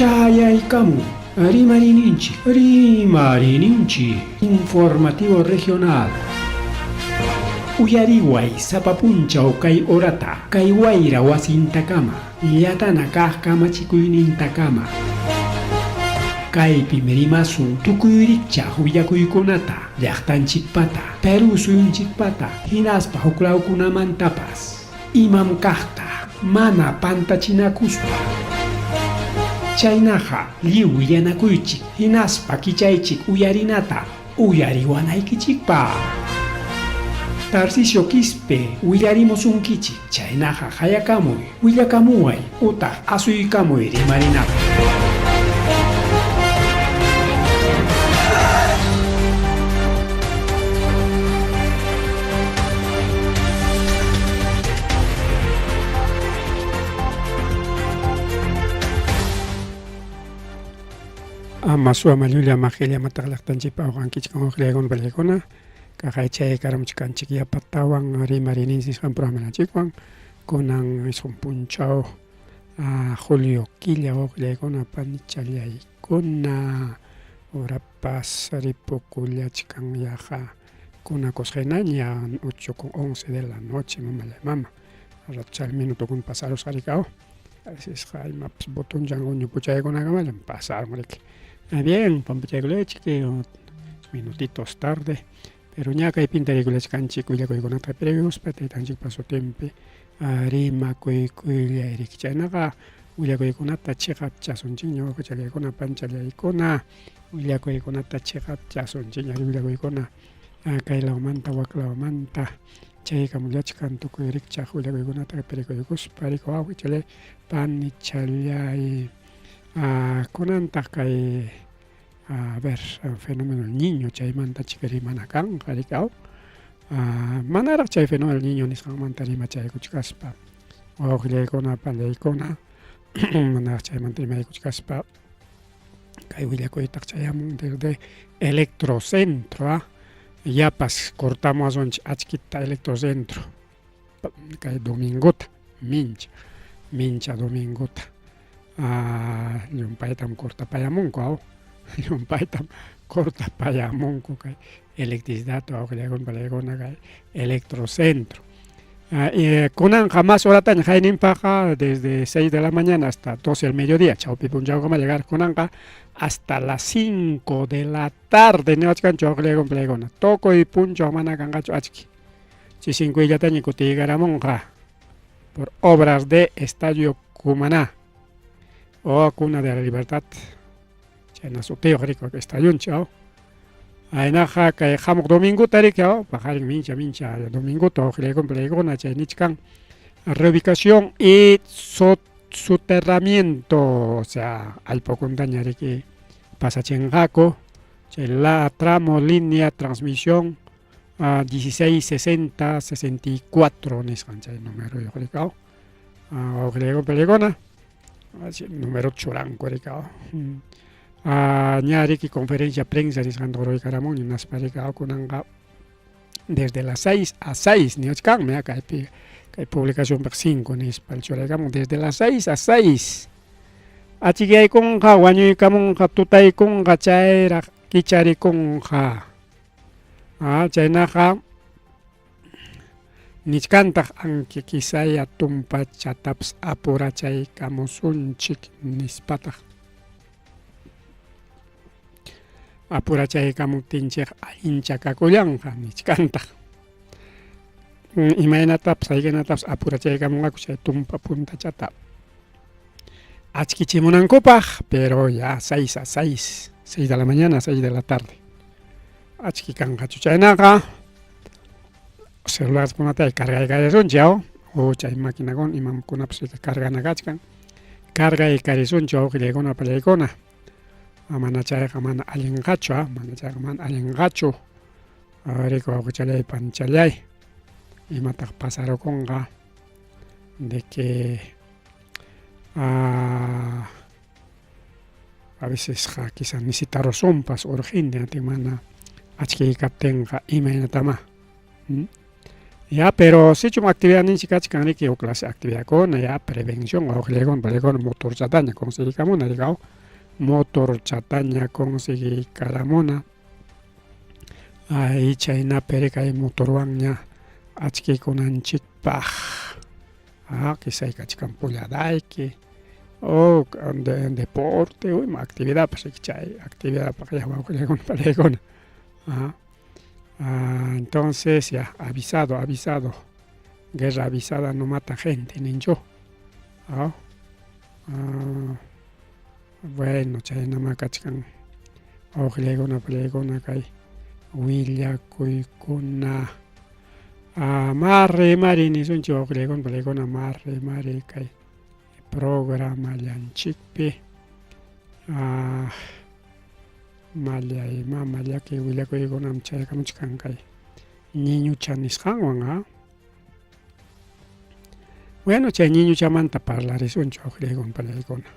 Chayaykamun Rimariyninchik, Rimariyninchik Informativo Regional. Uyariway sapa punchaw kay horata, kay wayra wasintakama, llatana kaq kamachikuynintakama. Kaypim rimasun tukuy rikchaq willakuykunata, llaqtanchikpata, Perú suyunchikpata, hinaspa huklawkunamantapas. Imam kaqta mana pantachinakuspa. Chaynaqa lliw willanakuychik hinaspa kichaychik uyarinata uyariwanaykichikpaq. Tarcisio Quispe willarimusunkichik, chaynaqa qayakamuy, willakamuway utaq asuykamuy rimarinapaq. Ama suwa llulla maqilla amataq llaqtanchikpa awqankichik uqllaykuna pallaykuna kaqay chay karamuchkanchik yapatawan rimariyninchik nisqan programanchikwan kunan isqun punchaw julio killa uqllaykuna panichallaykuna horapas ripukullachkan yaqa kunakusqaynaña ocho con once de la noche mamallay mama ratuchalla minutokuna pasarusqa riki aw asisqa imapas botonchan uñupuchaykunakamallam pasarun riki bien pampachaykullaychik minutitos tarde pero ña kaypinta rikullachkanchik willakuykunata qipiraykuspa taytanchikpa sutinpi rimakuykullay riki chaynaqa willakuykunata chiqapchasunchikña wawqichallaykuna panchallaykuna willakuykunata chiqapchasunchikña willakuykuna kay lawmanta wak lawmanta chaykamullachkan tukuy rikchaq willakuykunata qipirikuykuspa riku wawqichallay panichallay kunantaq kay a ver fenómeno el niño chaymanta chika rimana kanqa riki aw manaraq chay fenómeno el niño nisqanmanta rimachaykuchkaspa wawqillaykuna pallaykuna manaraq chaymanta rimaykuchkaspa kay willakuytaq chayamun desde electrocentro a yapas cortamuwasunchik achkita electrocentro kay domingota mincha mincha domingota llumpaytam cortapayamunku aw llumpaytam cortapayamunku kay electricidad wawqillaykuna palaykuna kay electrocentro kunanqa mas horataña hayninpaqqa desde 6 de la mañana hasta 12 del mediodía chawpi punchawkama llegar kunanqa hasta las 5 de la tarde niwachkanchik wawqillaykuna palaykuna tukuy punchaw mana kanqachu achki Chisinkuillataña kutiykaramunqa por obras de Estadio Cumaná o Cuna de la Libertad chayna sutiyuq riki wak estadionchik aw aynaqa kay hamuq domingota riki aw paqarin mincha mincha domingota wawqillaykuna palaykuna chay nichkan reubicación y soterramiento o sea allpakuntaña riki pasachinqaku chay la tramo línea transmisión 16 60 64 nisqan chay numeroyuq rikaw wawqillaykuna palaykuna número churanku rikaw ña riki conferencia prensa nisqanta ruraykaramun hinaspa rikaw kunanqa desde las 6 a 6 niwachkanmi kaypi kay publicacionpiqa 5 nispa churaykamun desde las 6 a 6 achikyaykunqa wañuykamunqa tutaykunqa chayraq kicharikunqa Chaynaqa nichkantaq anki kisaya tumpachatapas apurachaykamusunchik nispataq. Apurachaykamuptinchik allincha kakullanqa nichkantaq. Imaynatapas haykanatapas apurachaykamunqaku chay tumpa puntachata achkichimunankupaq, pero ya 6 a 6, 6 de la mañana a 6 de la tarde. Achki kanqachu chaynaqa celularkunata cargaykachisunchik aw o chay maquinakuna imakunapas cargana kachkan cargaykachisunchik wawqillaykuna pallaykuna mana chayqa mana allinqachu a mana chayqa mana allinqachu riku wawqichallay panchallay imataq pasarukunqa de que a vecesqa quizá necesitarusunpas urgente mana achkiy kaptinqa imaynatamá. Ya, pero sichum actividadninchik kachkan riki huk clase actividadkuna ya prevención wawqillaykuna palaykuna motorchataña conseguikamuna rikaw motorchataña conseguikaramuna ay chaynapi rikay motorwanña achkikunanchikpaq ah quizá kachkan pulladayki o de, deporte o ima actividadpas riki chay actividadpaq ya wawqillaykuna palaykuna ah Ah, entonces ya, avisado, avisado. Guerra avisada no mata gente, ninchu. Ah, ah, bueno, chaynama kachkan wawqillaykuna palaykuna kay willakuykuna. Ah, mari mari nisunchik wawqillaykuna palaykuna mari mari kay programallanchikpi. Ah, Mallay mama llaki willakuykunam chayakamuchkan kay ñiñucha nisqanwan a. Bueno, chay ñiñuchamanta parlarisunchu wawqillaykuna panaykuna.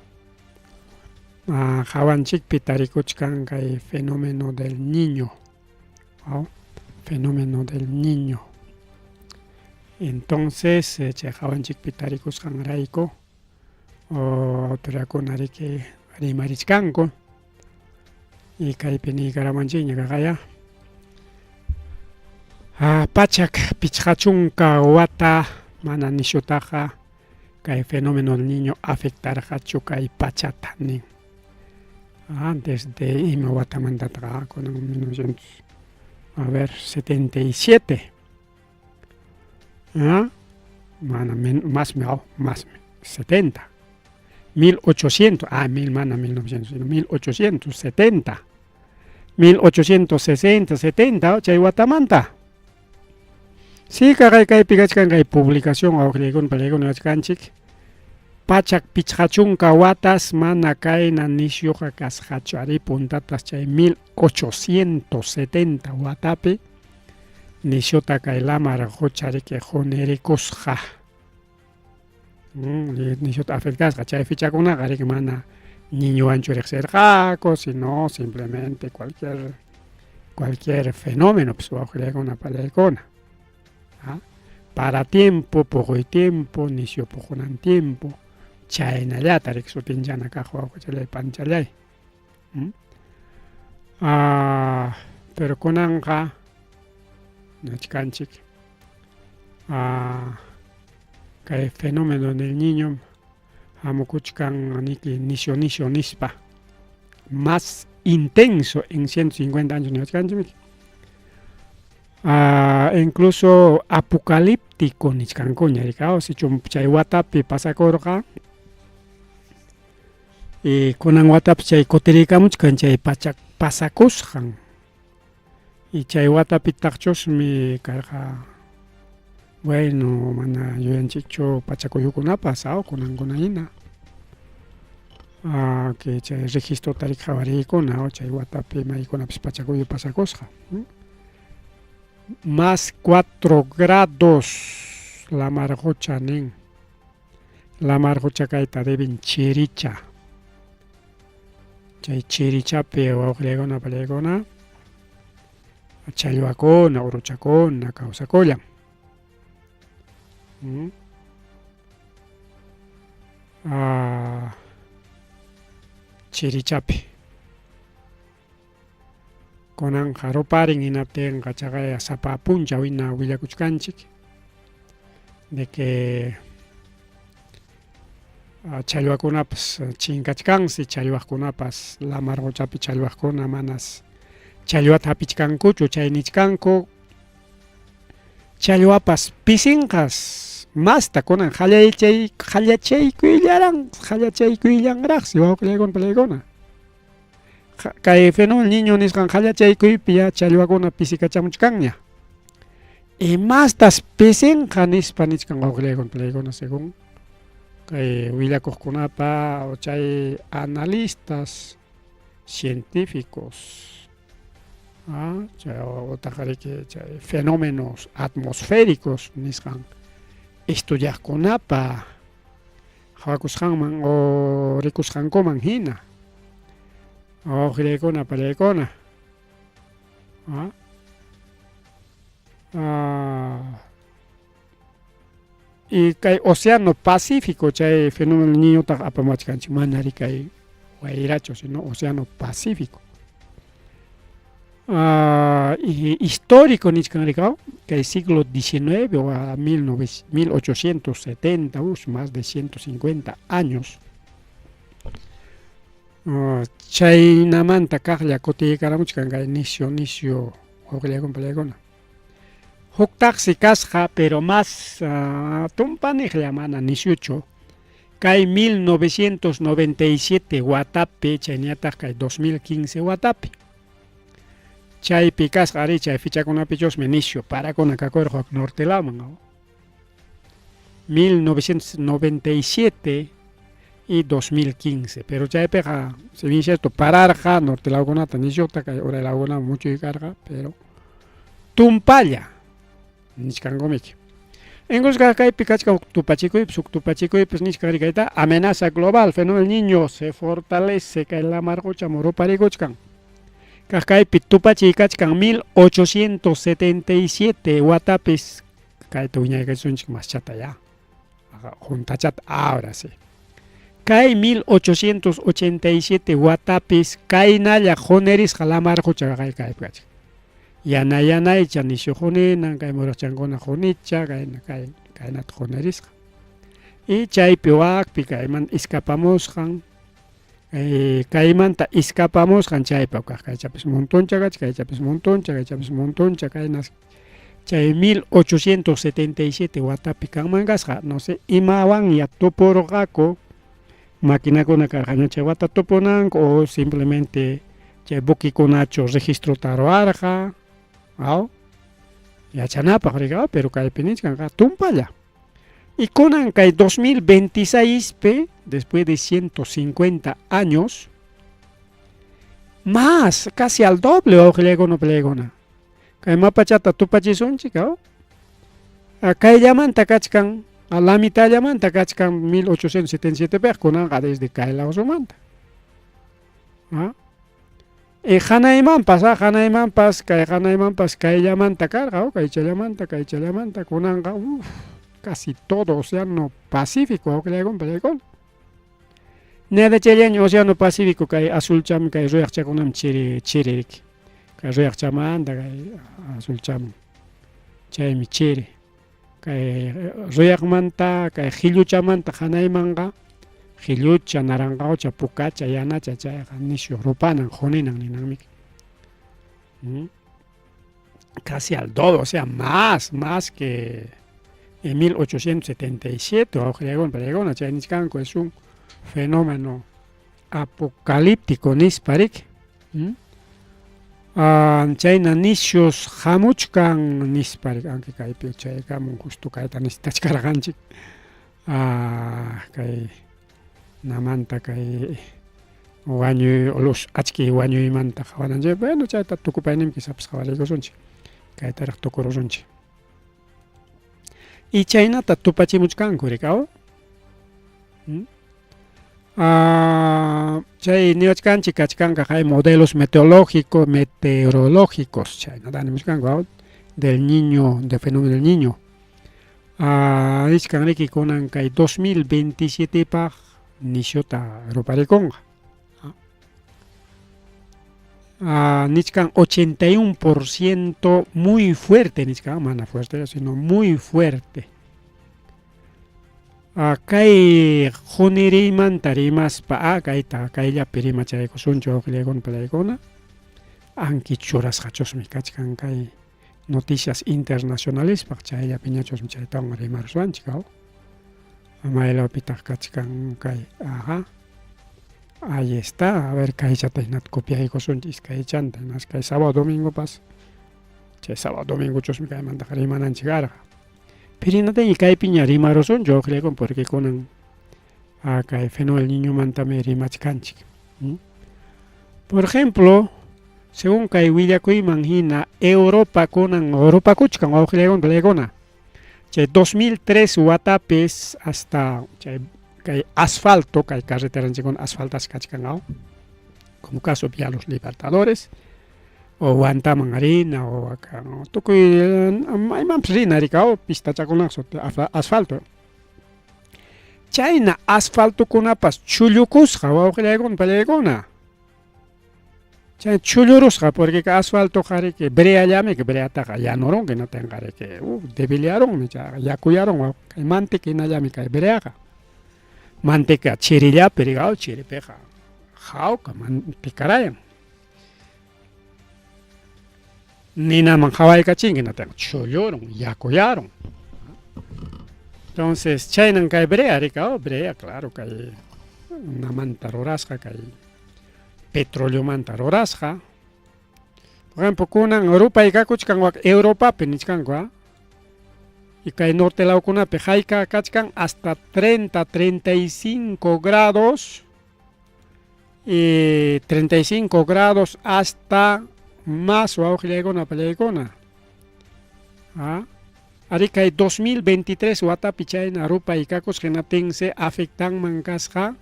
Hawanchikpi tarikuchkan kay fenómeno del niño. ¿No? Fenómeno del niño. Entonces, chay hawanchikpi tarikusqanrayku autoridadkuna riki rimarichkanku y kaypi niykaramanchikña kaqaya 150 wata mana nishutaqa kay fenómeno del niño afectarqachu kay pachata nin. Antes de ima watamantataq kunan 1900 a ver 77 ¿Ah? Mana más más 70 1800 ah mil mana 1900 sino 1870 1860 70 chay watamanta. Sí, kaqay kaypi kachkan kay publicación wawqillaykuna palaykuna kachkanchik 150 watas mana kayna nisyuqa kasqachu arí puntatas chay 1870 watapi nisyuta kay lamar qucha riki qunirikusqa. Nisyuta afectasqa chay fechakunaqa riki mana ñiñuwanchu riqsirqaku sino simplemente cualquier cualquier fenómeno pues wawqillaykuna palaykuna. ¿Ah? Para tiempo, puquy tiempo, nisyu puqunan tiempo, chaynallata riki sutinchana kaq wawqichallay panchallay. ¿Mm? Ah, pero kunanqa nichkanchik ah, kay fenómeno del niño hamukuchkan niki nisyu nisyu nispa más intenso en 150 años niwachkanchik. Ah, incluso apocalíptico nichkankuña rikaw sichum chay watapi pasakurqa y kunan watapi chay kutirikamuchkan chay pacha pasakusqan y chay watapitaqchusmi karqa bueno mana yuyanchikchu pachakuyukunapas aw kunankuna hina ah, que chay registrota riki qhawariykuna chay watapi maykunapis pachakuyu pasakusqa. Más 4 grados lamar qucha nin. Lamar qucha kayta deben chiricha. Chay chirichapi wawqillaykuna palaykuna challwakuna, uruchakuna kawsakullan. ¿Mm? Ah, chirichapi. Kunanqa ruparin hinaptinqa chaqaya sapa punchaw hina willakuchkanchik de que challwakunapas chinkachkansi, challwaqkunapas lamar quchapi challwaqkuna manas challwata hapichkankuchu, chay nichkanku challwapas pisinqas masta kunan qallaychay qallachaykuyllaran qallachaykuyllaranqsi wawqillaykuna palaykuna. Kay fenómeno niño nisqan qallachaykuypi ya challwakuna pisikachamuchkanña. Y mastas pisinqa nispa nichkan wawqillaykuna palaykuna según kay willakuqkunapa o chay analistas científicos ah, chay utaq riki chay fenómenos atmosféricos nisqan estudiaqkunapa qhawakusqanman o rikusqankuman hina. Wawqillaykuna palaykuna. Ah, ah, Y kay Océano Pacífico chay fenómeno del Niñotaqa apamuwachkanchik manari kay wayrachu sino Océano Pacífico. Y histórico nichkan rikaw kay siglo XIX o a 1870, más de 150 años. Chaynamanta kaqlla kutiykaramuchkan kay nisyu nisyu wawqillaykuna palaykuna. Huktaqsi kasqa pero más tumpaniqlla mana nisyuchu kay 1997 watapi chayñataq kay 2015 watapi. Chaypi kasqa arí chay fichakunapichusmi nisyu parakuna kakurqa norte lawman. 1997 y 2015 pero chaypiqa si bien cierto pararqa norte lawkunata nisyuta kay uray lawkunaman muchuy karqa pero tumpalla nichkankumiki. Incluso kaypi kachkan huk tupachikuypis huk tupachikuypis nichkan kayta amenaza global fenómeno Niño se fortalece kay lamar qucha muruparikuchkan. Kaq kaypi tupachiy kachkan 1877 watapis kayta wiñaykachisunchik maschata ya juntachata ahora sí. Kay 1887 watapis kaynalla qunirisqa lamar qucha kay kaypi kachkan. Yana yanaycha nisyu quninan kay muraqchankuna qunicha kayna kay kaynata qunirisqa. Y chaypi wakpi kaymanta iskapamusqan kaymanta iskapamusqan chaypa kaq kaychapis montoncha kachkan kaychapis montoncha kaychapis montoncha kaynas chay 1877 watapi kanman kasqa no sé imawanya tupurqaku maquinakuna karqaña chay wata tupunanku o simplemente chay buquikunachu registrota ruwarqa aw yachanapaq rika pero kaypi nichkanqa tumpalla. Y kunan kay 2026 pi después de 150 años más casi al doble wawqillaykuna palaykuna. Kay mapachata tupachisunchik aw kayllamanta kachkan la mitallamanta kachkan 1877 piqa kunanqa desde kay lawsumanta. Y hanaymanpas hanaymanpas kay hanaymanpas kayllamanta karqa kaychallamanta kaychallamanta kunanqa uf casi todo océano Pacífico wawqillaykuna palaykuna. Nada chayllaña océano Pacífico kay azulchami kay ruyaqchakunami chiri chiri riki. Kay ruyaqchamanta kay azulchami chaymi chiri. Kay ruyaqmanta kay qilluchamanta hanaymanqa qillucha, naranqawcha, pukacha, yanacha chayqa nisyu rupanan quninan ninanmiki. Casi al doble, o sea, más, más que en 1877 wawqillaykuna palaykuna chay nichkanku es un fenómeno apocalíptico nispa riki. Chayna nisyus hamuchkan nispa riki aunque kaypi chaykamun justo kayta necesitachkarqanchik kay namanta kay wañuy luz achkiy wañuymanta qawananchik bueno chayta tukupayninpi quizás qawariykusunchik kaytaraq tukurusunchik. Y chaynata tupachimuchkanku riki aw. Chay niwachkanchik kachkanqa hay modelos meteorológicos meteorológicos chaynata nimuchkanku aw del niño del fenómeno del niño. Nichkan riki kunan kay 2027 paq nisyuta ruparikunqa. Nichkan 81% muy fuerte nichkan mana fuerte sino muy fuerte. Kay quniriymanta rimaspa kayta kayllapi rimachaykusunchik wawqillaykuna palaykuna anki churasqachusmi kachkan kay noticias internacionalespaq chayllapiñachusmi chaytawan rimarusunchik aw. Maylawpitaq kachkan kay aja ahí está a ver kaychata hinata copiaykusunchik iskaychanta hinas kay sábado domingopas chay sábado domingochusmi kaymantaqa rimananchik karqa. Pero hinataña kaypiña rimarusunchik wawqillaykuna porque kunan kay fenómeno del niñomantami rimachkanchik. Por ejemplo, según kay willakuyman hina Europa kunan rupakuchkan wawqillaykuna palaykuna. Chay 2003 watapis hasta chay kay asfalto kay carreteranchikkuna asfaltasqa kachkan aw como caso Vía Los Libertadores o Huantaman rina o acá tukuy maymanpas rina riki aw pistachakunaqa asfalto. Chayna asfaltokunapas chullukusqa wawqillaykuna pallaykuna. Chay chullurusqa porque asfaltoqa riki breallami breataqa yanurunki hinatinqa riki debilyarunmi chayqa yakuyarun kay manteca hinallami kay breaqa. Manteca chirillapi riki chiripiqa hawka mantecarayan. Ninaman qawaykachinki hinatinqa chullurun yakuyarun. Entonces chaynan kay brea riki brea claro kay namanta rurasqa kay petroleomanta rurasqa. Por ejemplo, kunan rupay kakuchkan wak Europapi nichkanku a y kay norte lawkunapi hayka kachkan hasta 30, 35 grados y 35 grados hasta más wawqillaykuna pallaykuna. ¿Ah? Ari kay 2023 watapi chayna rupay kakusqa hinaptinsi afectanman kasqa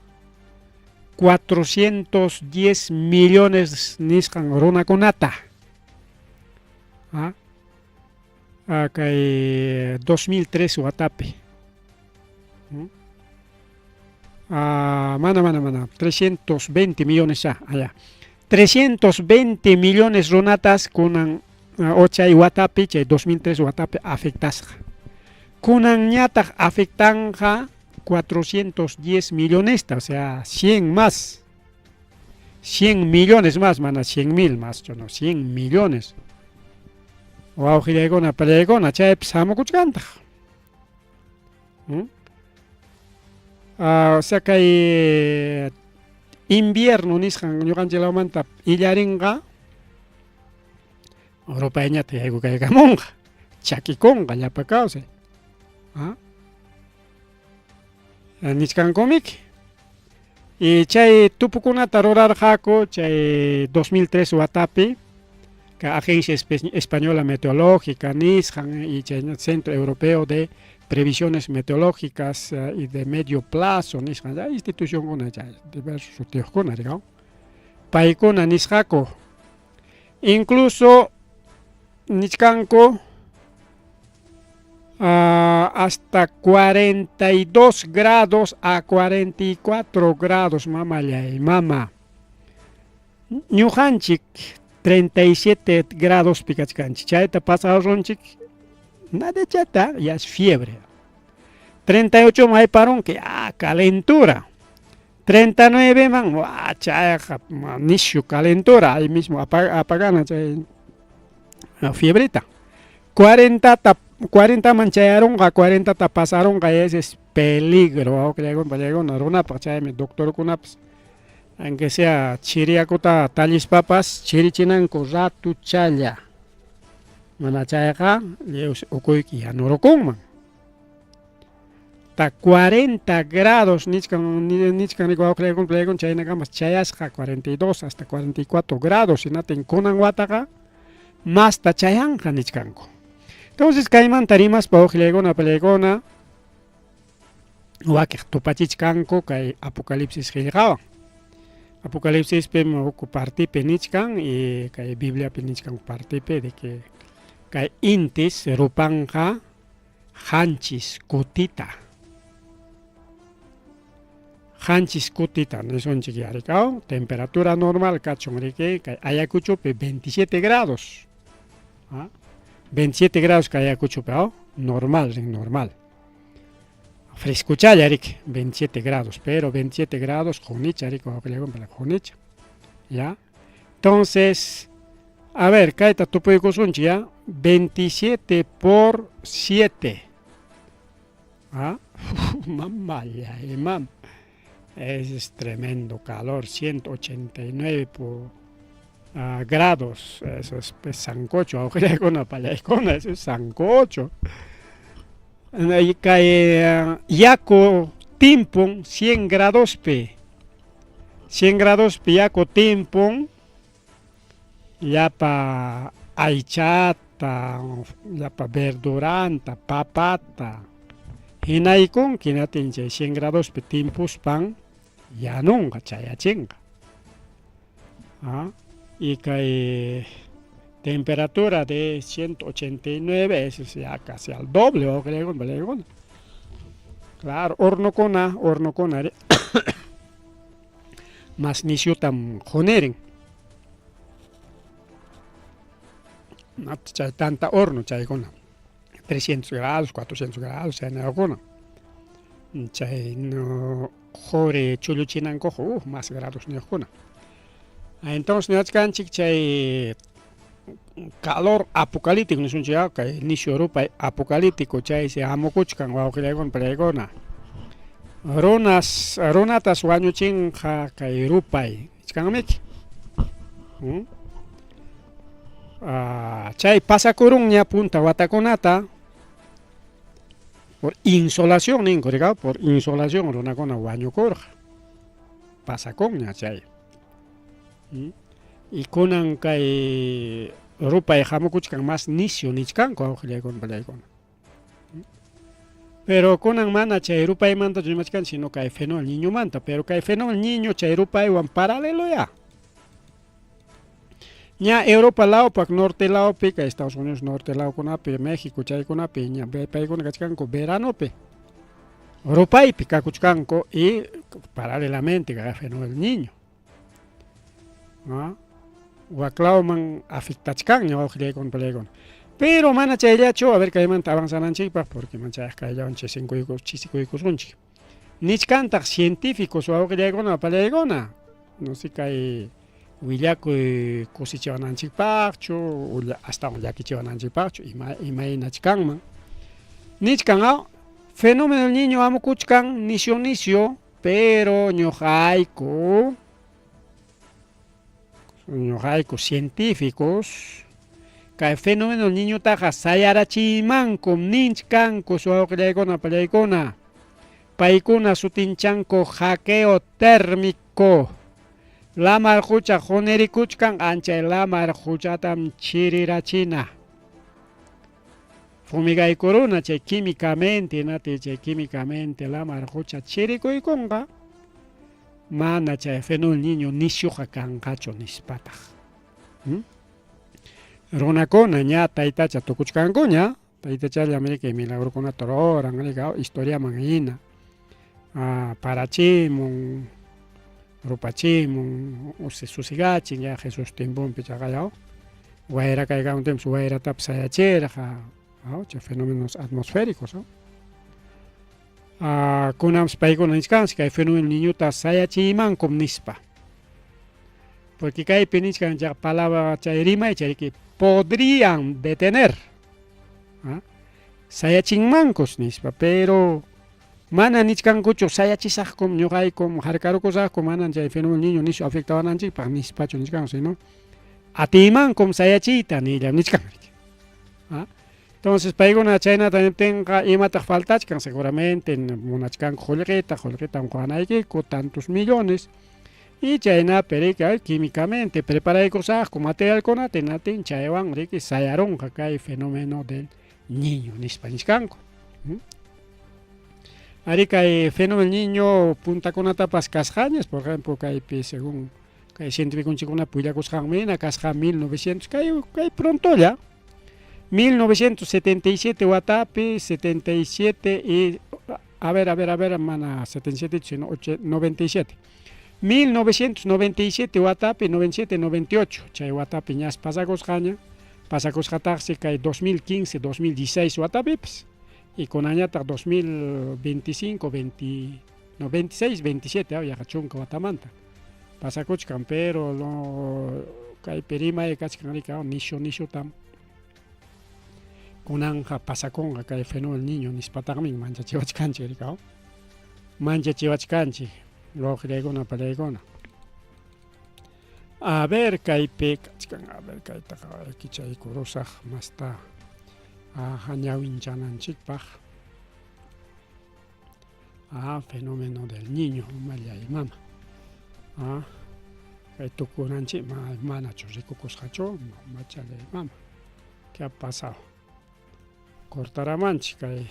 410 millones nisqan runakunata. ¿Ah? Kay 2003 watapi. Mana, mana, mana, 320 millones ya, allá. 320 millones runatas kunan ochay watapi, chay 2003 watapi afectasqa. Kunanñataq afectanja 410 millonesta, o sea, 100 más. 100 millones más, mana 100 mil más, no, 100 millones. Wawqillaykuna, pallaykuna, chaypis hamukuchkantaq. O sea, kay invierno nisqan ñuqanchik lawmanta illarinqa rupayñata yaykukaykamunqa, chakikunqa llapa kawsay. Nichkankumiki. Y chay tupukunata rurarqaku chay 2003 watapi kay Agencia Española Meteorológica nisqan y chay Centro Europeo de Previsiones Meteorológicas y de Medio Plazo nisqan chay institucionkuna chay diversos sutiyuqkuna rikaw. Paykuna nisqaku incluso nichkanku hasta 42 grados a 44 grados mamallay mama. Ñuqanchik 37 grados pi kachkanchik chayta pasarunchik nadachata ya es fiebre. 38 man ayparunki calentura. 39 man chayqa nishu calentura ahí mismo apagana chay fiebrita. 40 man chayarunqa 40 ta pasarunqa ese es peligro wawqillaykuna runapaq chaymi doctorkunapas aunque sea chiriyakuta tallispapas chirichinanku ratuchalla mana chayqa lliw ukuyki yanurukunman. Ta 40 grados nichkan nichkan wawqillaykuna chaynakamas chayasqa 42 hasta 44 grados hinatin kunan wataqa masta chayanqa nichkanku. Entonces kaymanta rimaspa wawqillaykuna pallaykuna wakiq tupachichkanku kay Apocalipsis qillqawan. Apocalipsispim huk partipi nichkan y kay Bibliapi nichkan partipi de que kay intis rupanqa qanchis kutita. Qanchis kutita nisunchik yarikaw temperatura normal kachun riki kay Ayacuchopi 27 grados. 27 grados kay Ayacuchopi normal, normal. Frescuchalla riki 27 grados, pero 27 grados qunicha riki wawqillaykuna qunicha. ¿Ya? Entonces, a ver, kayta tupuykusunchik ya 27 por 7. ¿Ah? Mamallay, mam. Ese es tremendo calor, 189 por grados. Eso es pues, sancocho, wawqillaykuna pallaykuna, eso es sancocho. Kay yaku timpun 100 gradospi. 100 gradospi yaku timpun llapa aychata, llapa verduranta, papata hinaykunki hinatin chay 100 gradospi timpuspan yanunqa chayachinqa. Y kay temperatura de 189, eso es ya casi al doble. Claro, hornokuna, hornokuna mas nisyutam qunirin. Chay tanta horno chaykuna 300 grados, 400 grados chaynayuqkuna. Chay no quri chulluchinankuqa mas gradosniyuqkuna. Entonces niwachkanchik chay calor apocalíptico nisunchik ya kay nisyu rupay apocalíptico chaysi hamukuchkan wawqillaykuna parillaykuna. Runas runatas wañuchinqa kay rupay nichkanmiki. Chay pasakurunña punta watakunata por insolación ninku rika por insolación runakuna wañukurqa pasakunña chay. Y kunan kay rupay hamukuchkan mas nisyu nichkanku wawqillaykuna pallaykuna. Pero kunan mana chay rupaymantachu rimachkanchik sino kay fenómeno niñomanta, pero kay fenómeno niño chay rupaywan paralelo ya. Ña Europa lawpak norte lawpi, kay Estados Unidos norte lawkunapi, México chaykunapi ña paykuna kachkanku veranopi. Rupaypi kakuchkanku y paralelamente kay fenómeno niño. ¿No? Waklawman afectachkanña wawqillaykuna palaykuna. Pero mana chayllachu, a ver kaymanta avanzananchikpaq porque manchayaq kayllawan chisikuykusunchik. Nichkantaq científicos wawqillaykuna palaykuna. No sé kay willakuy kusichiwananchikpaqchu astawan llakichiwananchikpaqchu ima imaynach kanman. Nichkan fenómeno del niño hamukuchkan nisyu nisyu, pero ñuqayku ñuqayku científicos kay fenómeno del niñotaqa sayarachiymankum nichkanku wawqillaykuna pallaykuna. Paykuna sutinchanku hackeo térmico. Lamar qucha qunirikuchkan anchay lamar quchatam chirirachina. Fumigaykuruna chay químicamente nati chay químicamente lamar qucha chirikuykunqa mana chay fenómeno niño nisyuqa kanqachu nispataq. Runakuna ña taytacha tukuchkankuña, taytachalla riki milagrokunata ruran riki historiaman hina. Parachimun, rupachimun, susigachin ya Jesus tiemponpi chaqayaw. Wayra kaykamuptinpas wayratapas sayachirqa, chay fenómenos atmosféricos. Kunanpas paykuna nichkansi kay fenómeno niñuta sayachiymankum nispa. Porque kaypi nichkan chay palabra chay rimay chay podrían detener. Sayachinmankus nispa, pero mana nichkankuchu sayachisaqkum ñuqaykum harkarukusaqku manan chay fenómeno niño nishu afectawananchikpaq nispachu nichkanku, sino atiymankum sayachiyta nilla nichkan. Entonces paykuna chaynata niptinqa imataq faltachkan seguramente munachkanku qullqita, qullqitam quwanaykiku tantos millones y chaynapi riki químicamente preparaykusaqku materialkunata hinatin chaywan riki sayarunqa kay fenómeno del niño nispa nichkanku. Ari kay fenómeno niño puntakunatapas kasqañas, por ejemplo, kaypi según kay cientificonchikunapa willakusqanmi hina kasqa 1900 kay kay prontolla 1977 watapi 77 y a ver a ver a ver mana 77 sino 97 1997 watapi 97 98 chay watapi ñas pasakusqaña pasakusqataqsi kay 2015 2016 watapipas y kunañataq 2025 20 no 26 27 yaqa chunka watamanta pasakuchkan pero lo kaypi rimay kachkan riki nishu nishutam kunanqa pasakunqa kay fenómeno niño nispataqmi manchachiwachkanchik riki manchachiwachkanchik wawqillaykuna pallaykuna. A ver kaypi kachkan a ver kaytaqa kichaykurusaq masta ñawinchananchikpaq. Fenómeno del niño mallay mama. Kay tukunanchik manachu rikukusqachu machallay mama. ¿Qué ha pasado? Cortaramanchik kay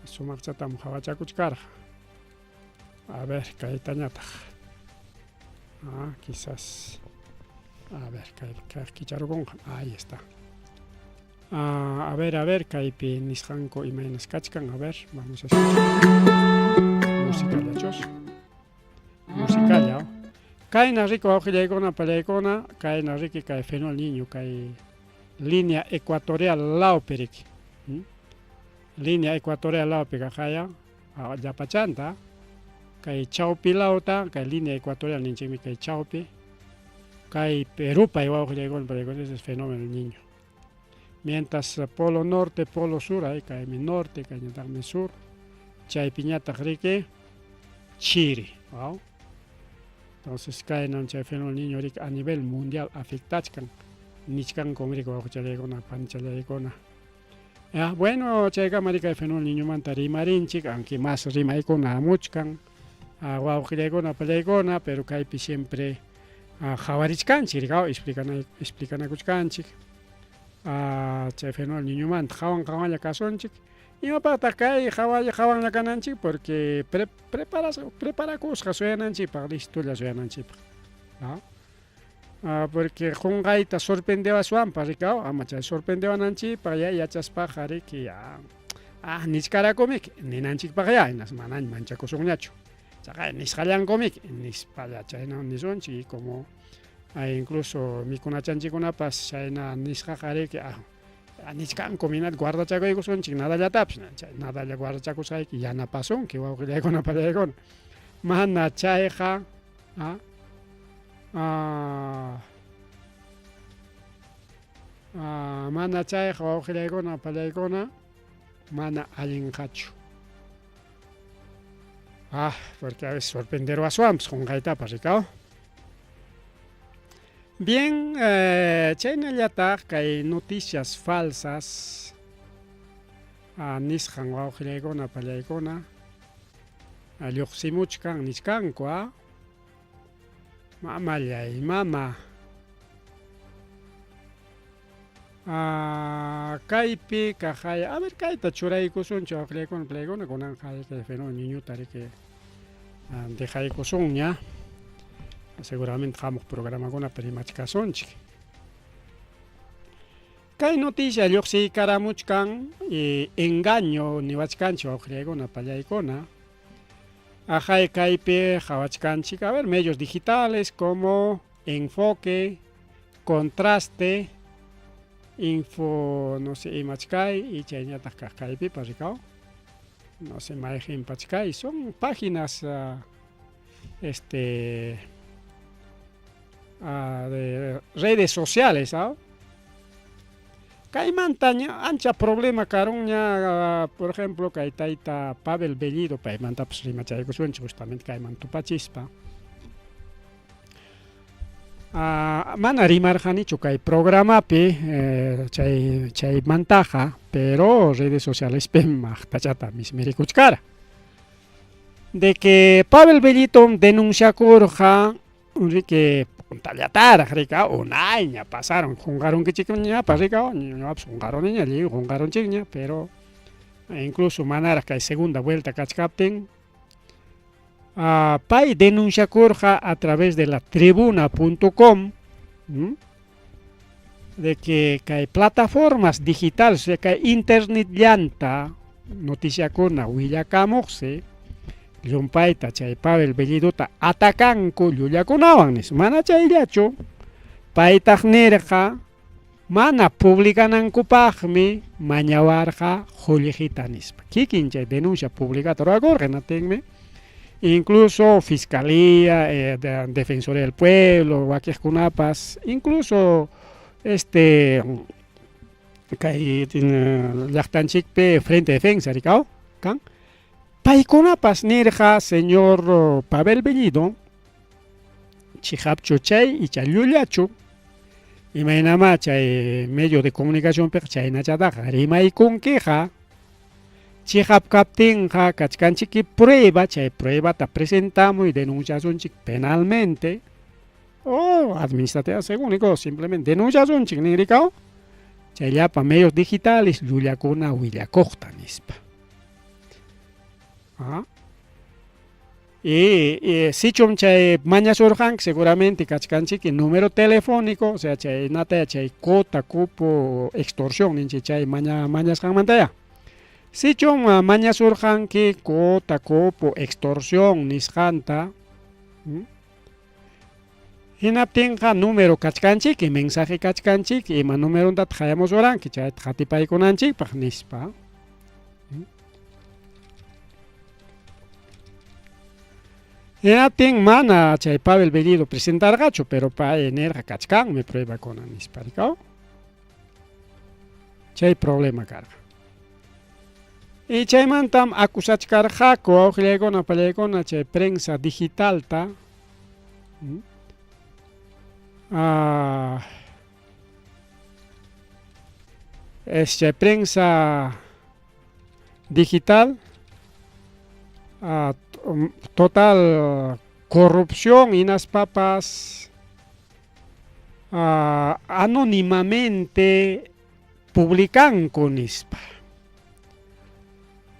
sumaqchatam hawachakuchkarqa. A ver kaytañataq. Quizás a ver kay kicharukunqa. Ahí está. A ver, a ver, kaypi nisqanku imaynas kachkan, a ver, vamos a escuchar. Musicallachus. Musicalla. Kayna riku wawqillaykuna pallaykuna, kayna riki kay fenol niño, kay línea ecuatorial lawpi riki. Línea ecuatorial lawpi kaqaya llapachanta, kay chawpi lawta, kay línea ecuatorial ninchikmi kay chawpi, kay Perupay wawqillaykuna pallaykuna, ese es fenómeno niño. Mientras polo norte, polo sur, ay kaymi norte, kayñataqmi sur, chaypiñataq riki chiri. Wow. Entonces kaynam chay fenómeno niño riki a nivel mundial afectachkan, nichkankum riki wawqichallaykuna, panichallaykuna. Ya, bueno, chaykama riki kay fenómeno niñomanta rimarinchik, aunque más rimaykuna hamuchkan, wawqillaykuna, pallaykuna, pero kaypi siempre qhawarichkanchik, riki, explicanakuchkanchik. Chay fenómeno niñomanta qhawan qhawanlla kasunchik. Imapaqtaq kay qhawalla qhawanlla kananchik? Porque preparakusqa suyananchikpaq, listolla suyananchikpaq. ¿No? Porque qunqayta sorprendewaswanpas riki, ama chay sorprendewananchikpaq ya yachaspaqa riki ya nichkarakumiki ninanchikpaq ya hinas manaña manchakusunñachu. Chaqay nisqallankumiki nispalla chayna nisunchik y como incluso mikunachanchikkunapas chayna nisqaqa riki nichkankum hinata guardachakuykusunchik nadallatapas chay nadalla guardachakusqayki yanapasunki wawqillaykuna pallaykuna. Mana chayqa mana chayqa wawqillaykuna pallaykuna mana allinqachu. Porque a veces sorprenderwaswanpas qunqaytapas rikaw. Bien, chaynallataq kay noticias falsas nisqan wawqillaykuna pallaykuna lluqsimuchkan nichkanku mamallay mama. Kaypi kaqay, a ver kayta churaykusunchu wawqillaykuna pallaykuna kunanqa kay fenómeno niñuta riki dejaykusunña. Seguramente hamuq programakunapi rimachkasunchik. Kay noticia lluqsiykaramuchkan engaño niwachkanchik wawqillaykuna pallaykuna. Ajay kaypi qhawachkanchik, a ver, medios digitales como Enfoque, Contraste, Info, no sé, imachkay y chayñataq kaq kaypipas rikaw. No sé, mayqinpachkay, son páginas de redes sociales, Kaymanta ña ancha problema karunña, por ejemplo, kay tayta Pavel Bellido, paymantapas rimachaykusunchik justamente kayman tupachispa. Mana rimarqanichu kay programapi chay chaymantaqa, pero redes socialespim maqtachata mismirikuchkara. De que Pavel Bellido denunciakurqa riki puntallataraq rika unayña pasaron qunqarunkichikñapas rika, ñuqapas qunqaruniña, lliw qunqarunchikña, pero incluso manaraq kay segunda vuelta kachkaptin pay denunciakurqa a través de la tribuna.com de que kay plataformas digitales, kay internet llanta noticiakuna willakamuqsi llumpayta chay Pavel Bellidota atakanku llullakunawan nispa. Mana chayllachu, paytaq nirqa mana publicanankupaqmi mañawarqa qullqita nispa. Kikin chay denuncia publicata rurakurqa, hinaptinmi incluso fiscalía, defensoría del pueblo, wakiqkunapas, incluso kay llaqtanchikpi Frente Defensa rikaw kan, paykunapas nirqa señor Pavel Bellido chiqapchu chay icha llullachu, imaynamá chay medio de comunicacionpiqa chaynachataqa rimaykunkiqa, chiqap kaptinqa kachkanchiki prueba, chay pruebata presentamuy denunciasunchik penalmente o administrativa según niko, simplemente denunciasunchik nin rikaw, chay llapa medios digitales llullakuna willakuqta nispa. Y, y sichum chay mañasurqanki seguramente kachkanchiki número telefónico, o sea chay nataya chay cuota, cupo, extorsión ninchik chay maña mañasqanmantaya. Sichum mañasurqanki cuota, cupo, extorsión nisqanta, hinaptinqa número kachkanchiki, mensaje kachkanchiki, ima numerontataq hayamusuranki chayta qatipaykunanchikpaq nispa. Hinaptin mana chay Pavel Bellido presentarqachu, pero pay nirqa kachkanmi pruebakuna nispa, rikaw? Chay problema karqa. Y chaymantam acusachkarqaku wawqillaykuna pallaykuna chay prensa digitalta es chay prensa digital total corrupción hinaspapas anónimamente publicanku nispa.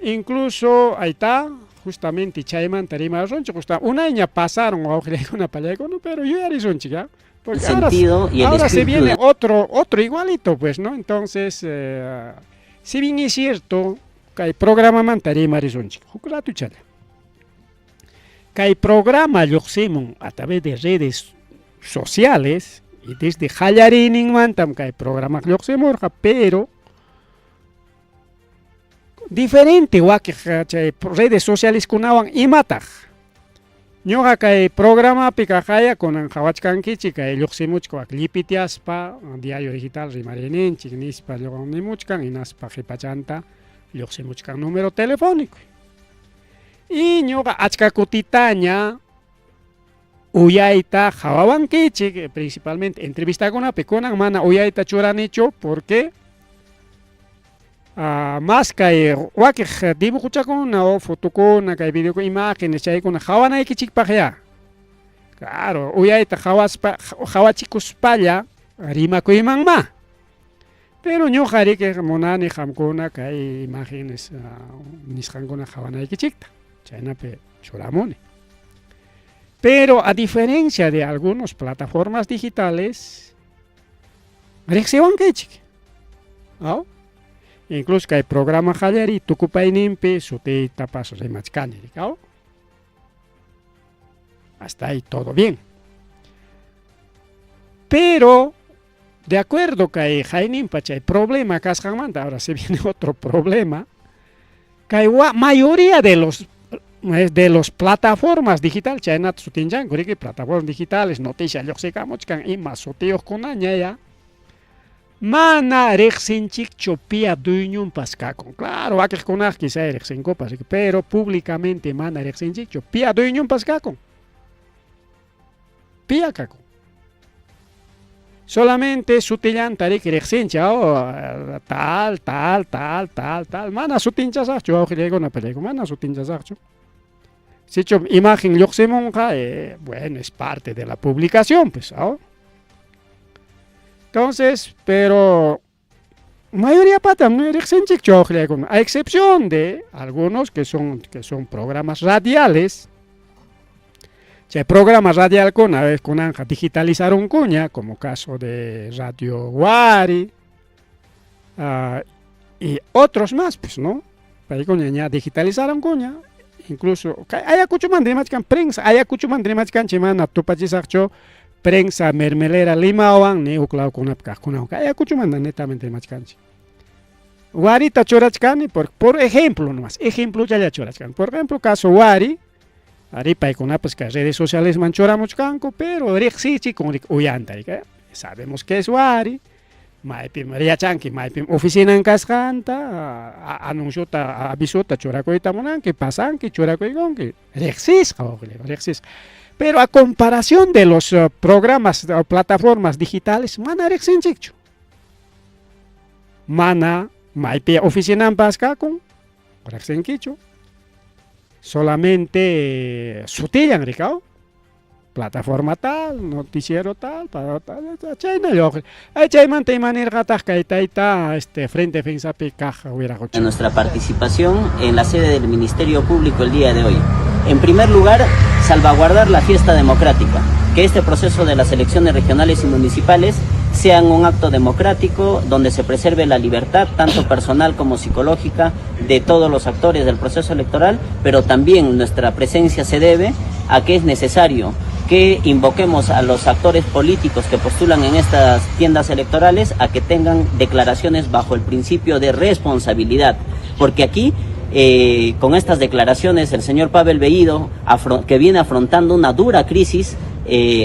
Incluso ahí está, justamente chaymanta rimasunchik, justa unayña pasaron wawqillaykuna pallaykuna, pero yuyarisunchik ya. Porque ahora, sentido y el ahora se espíritu viene de otro, otro igualito, pues, ¿no? Entonces, si bien es cierto, kay programamanta rimarisunchik, huk ratuchalla. Kay programa lluqsimun a través de redes sociales y desde qallariyninmantam kay programa lluqsimurqa, pero diferente wakiq chay redes socialeskunawan imataq. Ñuqa kay programapi kaqaya kunan qhawachkankichik kay lluqsimuchka wak llipitiaspa diario digital rimariyninchik nispa nimuchkan hinaspa qhipachanta lluqsimuchkan número telefónico. Y ñuqa achka kutitaña uyayta qhawawankichik, principalmente entrevistakunapi kunan mana uyayta churanichu porque mas kay wakiq dibujochakuna o fotokuna kay video imágenes chaykuna qhawanaykichikpaq ya. Claro, uyayta qhawaspa qhawachikuspalla rimakuymanma. Pero ñuqa riki munani qamkuna kay imágenes nisqankuna qhawanaykichikta. Chaynapi churamuni. Pero a diferencia de algunas plataformas digitales, riqsiwankichik. ¿No? Incluso kay programa qallariy tukupayninpi sutiytapas rimachkani, ¿no? Hasta ahí todo bien. Pero, de acuerdo kay hayninpa chay problema kasqanmanta, ahora se viene otro problema, kay mayoría de los plataformas digital chaynata sutinchanku riki plataformas digitales noticia lluqsikamuchkan ima sutiyuqkunaña ya mana riqsinchikchu piya dueñonpas kakun. Claro, wakiqkunaqa quizá riqsinkupas, pero públicamente mana riqsinchikchu piya dueñonpas kakun. Piya kakun. Solamente sutillanta riki riqsinchik, oh, tal, tal, tal, tal, tal. Mana sutinchasaqchu wawqillaykuna pallaykuna, mana sutinchasaqchu. Sichu imagen lluqsimunqa, bueno, es parte de la publicación, pues, ¿no? Entonces, pero mayoría patam riqsinchikchu wawqillaykuna, a excepción de algunos que son programas radiales. Chay programa radialkuna kunanqa digitalizarunkuña, como caso de Radio Wari, y otros más, pues, ¿no? Paykuna ña digitalizarunkuña, incluso Ayacuchomanta rimachkan prensa, Ayacuchomanta rimachkanchik mana tupachisaqchu prensa mermelera Limawan ni huk lawkunapi kaqkunawan, Ayacuchomanta netamente rimachkanchik. Warita churachkani por ejemplo nomás, ejemplochalla churachkani. Por ejemplo, caso Wari, ari paykunapas kay redes socialesman churamuchkanku, pero riqsichik uyanta, sabemos que es Wari, maypim yachanki maypim oficinan kasqanta, anunciota, avisota churakuyta munanki, pasanki, churakuykunki, riqsisqa riqsisqa. Pero a comparación de los programas o plataformas digitales, mana riqsinchikchu. Mana maypi oficinanpas kakun, riqsinkichu. Solamente sutillan rikaw. Plataforma tal, noticiero tal, tal, chaynalla Ay, chaymanta ima nirqataq kay tayta este Frente Defensapi kaq wiraqocha. Nuestra participación en la sede del Ministerio Público el día de hoy. En primer lugar, salvaguardar la fiesta democrática, que este proceso de las elecciones regionales y municipales sean un acto democrático donde se preserve la libertad, tanto personal como psicológica, de todos los actores del proceso electoral, pero también nuestra presencia se debe a que es necesario que invoquemos a los actores políticos que postulan en estas tiendas electorales a que tengan declaraciones bajo el principio de responsabilidad, porque aquí con estas declaraciones el señor Pavel Bellido, que viene afrontando una dura crisis,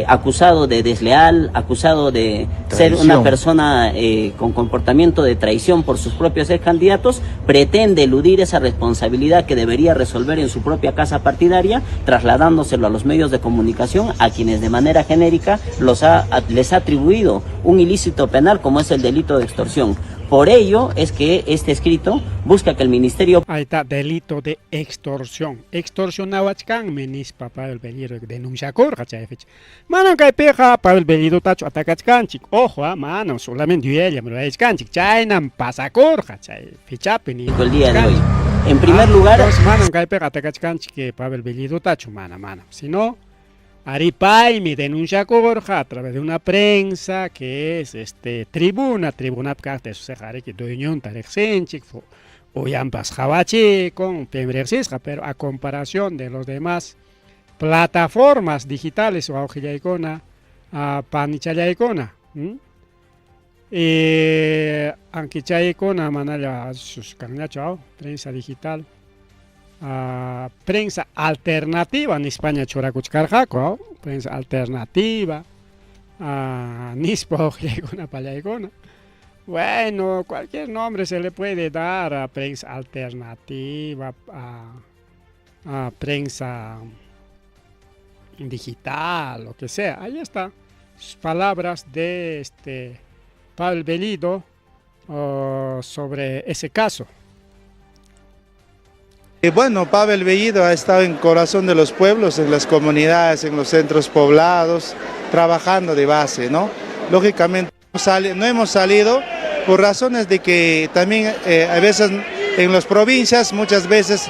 acusado de desleal, acusado de ser una Traición. persona con comportamiento de traición por sus propios ex candidatos, pretende eludir esa responsabilidad que debería resolver en su propia casa partidaria, trasladándoselo a los medios de comunicación, a quienes de manera genérica les ha atribuido un ilícito penal como es el delito de extorsión. Por ello es que este escrito busca que el Ministerio... Ahí está, delito de extorsión. Extorsionawachkanmi nispa Pavel Bellido denunciakurqa chay fecha. Manam kaypiqa Pavel Bellidotachu atacachkanchik. Ojo, manam solamente yuyaylla rurayachkanchik. Chaynam pasakurqa chay fechapi ni El día de hoy. En primer lugar... Entonces, manam kaypiqa atacachkanchik Pavel Bellidotachu, mana, manam. Sino, ari paymi denunciakurqa a través de una prensa que es tribuna, tribuna kaqta suceja ariki dueñonta riqsinchik, uyampas qhawachikun, pim riqsisqa, pero a comparación de los demás plataformas digitales wawqillaykuna, panichallaykuna, ankichaykuna manalla suskanñachu, aw, prensa digital, prensa alternativa nispaña churakuchkarqaku, aw, prensa alternativa, nispa wawqillaykuna pallaykuna. Bueno, cualquier nombre se le puede dar a prensa alternativa, a prensa digital, lo que sea. Ahí está. Sus palabras de Pavel Bellido, sobre ese caso. Pavel Bellido ha estado en corazón de los pueblos, en las comunidades, en los centros poblados, trabajando de base, ¿no? Lógicamente no hemos salido por razones de que también a veces en las provincias muchas veces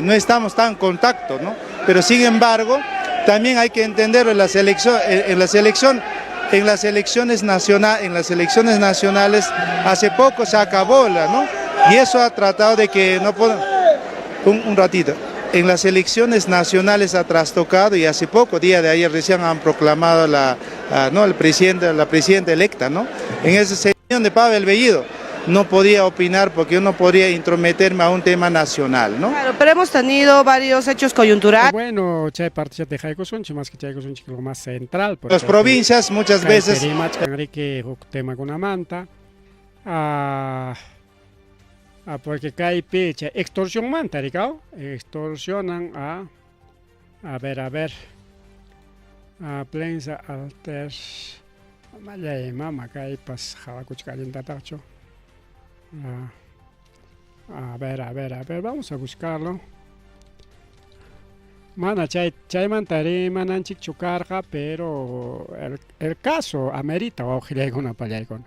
no estamos tan en contacto, ¿no? Pero sin embargo, también hay que entenderlo en la selección, en, en la selección, en las elecciones nacional, en las elecciones nacionales hace poco se acabó la, ¿no? Y eso ha tratado de que no puedan, un ratito. En las elecciones nacionales ha trastocado y hace poco, día de ayer recién han proclamado la, ah, ¿no? el presidente, la presidenta electa, ¿no? En ese sentido de Pavel Bellido no podía opinar porque yo no podría intrometerme a un tema nacional, ¿no? Claro, pero hemos tenido varios hechos coyunturales. Bueno, chay parte de Jaicosunchi, más que Jaicosunchi, lo más central, porque Las provincias muchas Kay veces... Perimach, Enrique, huk tema con Amanta, porque kaypi chay extorsión manta, rikau, extorsionan a ver, a ver, a prensa alter, mallay mama kaypas hawakuchka allintataqchu. A ver, a ver, a ver, vamos a buscarlo. Mana chay, chaymanta rimananchikchu karqa, pero el caso amerita wawqillaykuna pallaykuna.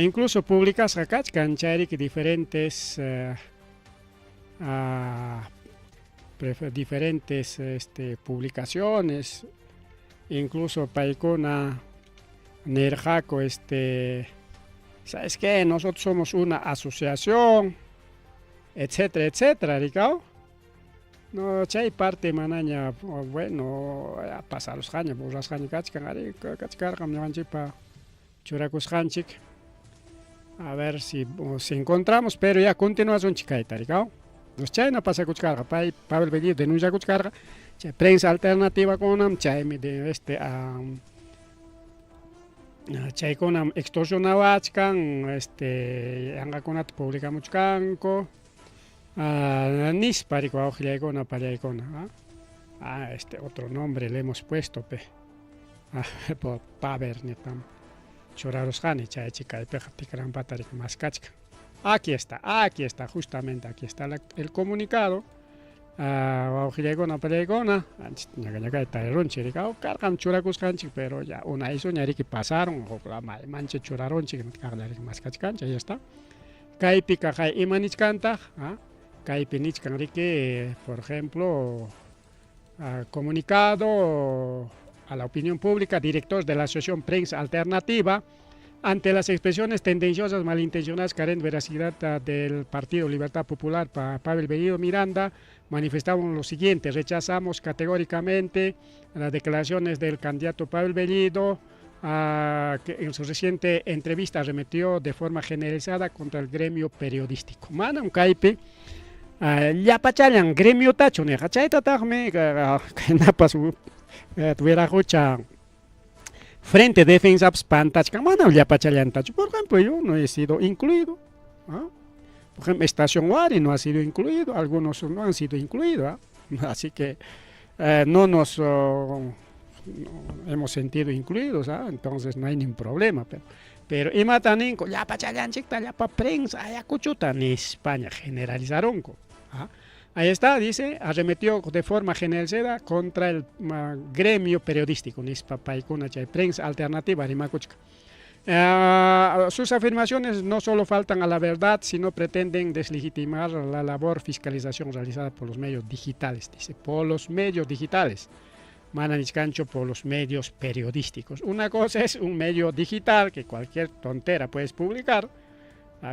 Incluso publicasqa kachkan chayriki diferentes, publicaciones, incluso paykuna nirqaku, ¿sabes qué? Nosotros somos una asociación, etcétera, etcétera, rikau. No, chay parte manaña, oh, bueno, ya pasarusqaña, borrasqaña kachkan, ari, kachkarqam ñuqanchikpa churakusqanchik. A ver si encontramos, pero ya continuación chikayta, rikau. Nos chayna pasakuchkarqa, pay Pavel Bellido denunciakuchkarqa, chay prensa alternativa kunam, chaymi de este, chaykunam extorsionawachkan, yanqakunata publicamuchkanku, nispa riku wawqillaykuna pallaykuna, ¿ah? Ah, este otro nombre le hemos puesto, pe. Ah, por Paver nitam churarusqani, chay chikaypiqa tikranpata riku maskachkan. Aquí está, aquí está, justamente aquí está el comunicado. Wawqillaykuna, apallaykuna, ancha ñaka-ñakayta tarirunchik riki, karqam churakusqanchik, pero ya unaysuña riki pasarun, huk maymancha churarunchik, kaqlla riki maskachkanchik, ahí está. Kaypi kaqay ima nichkantaq, kaypi nichkan riki, por ejemplo, comunicado a la opinión pública, director de la Asociación Prensa Alternativa, ante las expresiones tendenciosas, malintencionadas, carentes de veracidad del Partido Libertad Popular, Pavel Bellido Miranda, manifestamos lo siguiente: rechazamos categóricamente las declaraciones del candidato Pavel Bellido, que en su reciente entrevista arremetió de forma generalizada contra el gremio periodístico. Manam kaypi llapachallan gremiotachu niqa, chaytataqmi kaynapas wiraqocha Frente Defensapas pantachkan, manam llapachallantachu. Por ejemplo, yo no he sido incluido. Por ejemplo, Estación Wari no ha sido incluido, algunos no han sido incluidos. Así que no nos no hemos sentido incluidos, entonces no hay ningún problema. Pero imata ninku, llapachallanchikta, llapa prensa, Ayacuchuta, nispaña generalizarunku. Ahí está, dice, arremetió de forma generalizada contra el gremio periodístico, nispa paykuna chay prensa alternativa rimakuchka. Sus afirmaciones no solo faltan a la verdad, sino pretenden deslegitimar la labor fiscalización realizada por los medios digitales, dice, por los medios digitales. Mana nichkanchu por los medios periodísticos. Una cosa es un medio digital que cualquier tontera puedes publicar,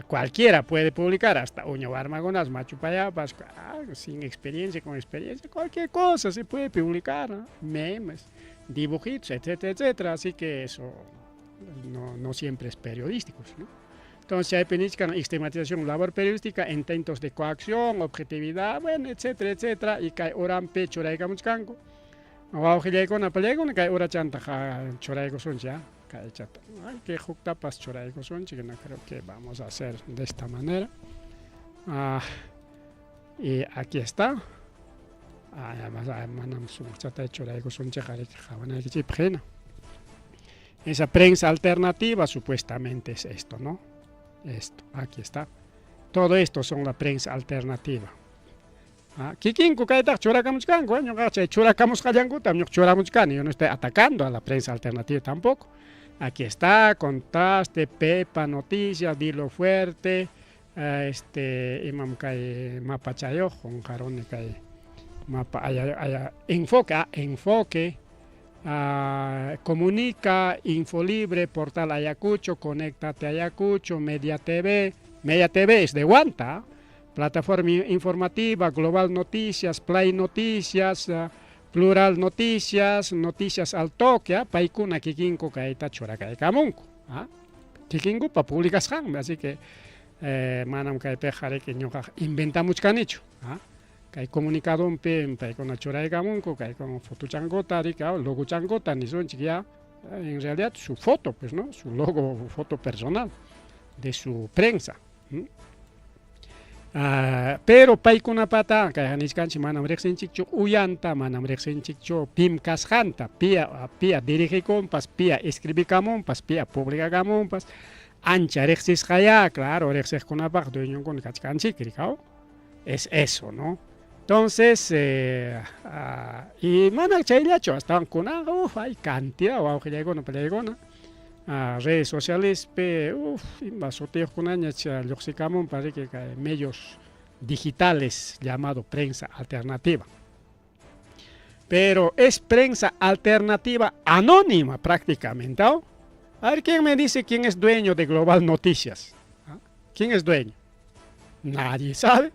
cualquiera puede publicar, hasta uña warmakunas, machu payapas, sin experiencia, con experiencia, cualquier cosa se puede publicar, ¿no? Memes, dibujitos, etcétera, etcétera. Así que eso no siempre es periodístico, ¿no? Entonces hay penichkan estigmatización, labor periodística, intentos de coacción, objetividad, bueno, etcétera, etcétera. Y kay uranpi churaykamuchkanku. Wawqillaykuna, apallaykuna, kay urachanta churaykusunchik, kay chata. Ay, que huktapas churaykusunchik, no creo que vamos a hacer de esta manera. Y aquí está. Además, manam sumaqchata churaykusunchik, qhawanaykichikpaq hina. Esa prensa alternativa supuestamente es esto, ¿no? Esto, aquí está. Todo esto son la prensa alternativa. Kikinku kaytaq churakamuchkanku, ñuqaqa chay churakamusqallankutam ñuqa churamuchkani, yo no estoy atacando a la prensa alternativa tampoco. Aquí está, Contraste, Pepa, Noticias, Dilo Fuerte, imam kay mapa chayoq, qunqaruni kay mapa, aya, enfoque, enfoque, Comunica, Infolibre, Portal Ayacucho, Conéctate Ayacucho, Media TV, Media TV es de Huanta, Plataforma Informativa, Global Noticias, Play Noticias, Plural Noticias, Noticias al Toque, paykuna kikinku kayta churakaykamunku, kikinkupa publicasqanmi, así que manam kaypiqa riki ñuqaqa inventamuchkanichu, kay comunicadonpi paykuna churaykamunku, kaykuna fotuchankuta, riki, logochankuta nisunchik ya, en realidad su foto, pues, ¿no? Su logo, foto personal de su prensa. Pero paykunapata kay nichkanchik manam riqsinchikchu uyanta, manam riqsinchikchu pim kasqanta, pia dirigikunpas, pia escribikamunpas, pia publicakamunpas, ancha riqsisqaya, claro, riqsiqkunapaq dueñonkuna kachkanchik, rikaw. Es eso, ¿no? Entonces, y mana chayllachu, astawan kunanqa, hay cantidad, wawqillaykuna, pallaykuna, redes sociales, ima sutiyuqkunaña lluqsikamunpas, riki, kay medios digitales llamado prensa alternativa. Pero es prensa alternativa anónima prácticamente, ¿no? A ver, ¿quién me dice quién es dueño de Global Noticias? ¿Ah? ¿Quién es dueño? Nadie sabe.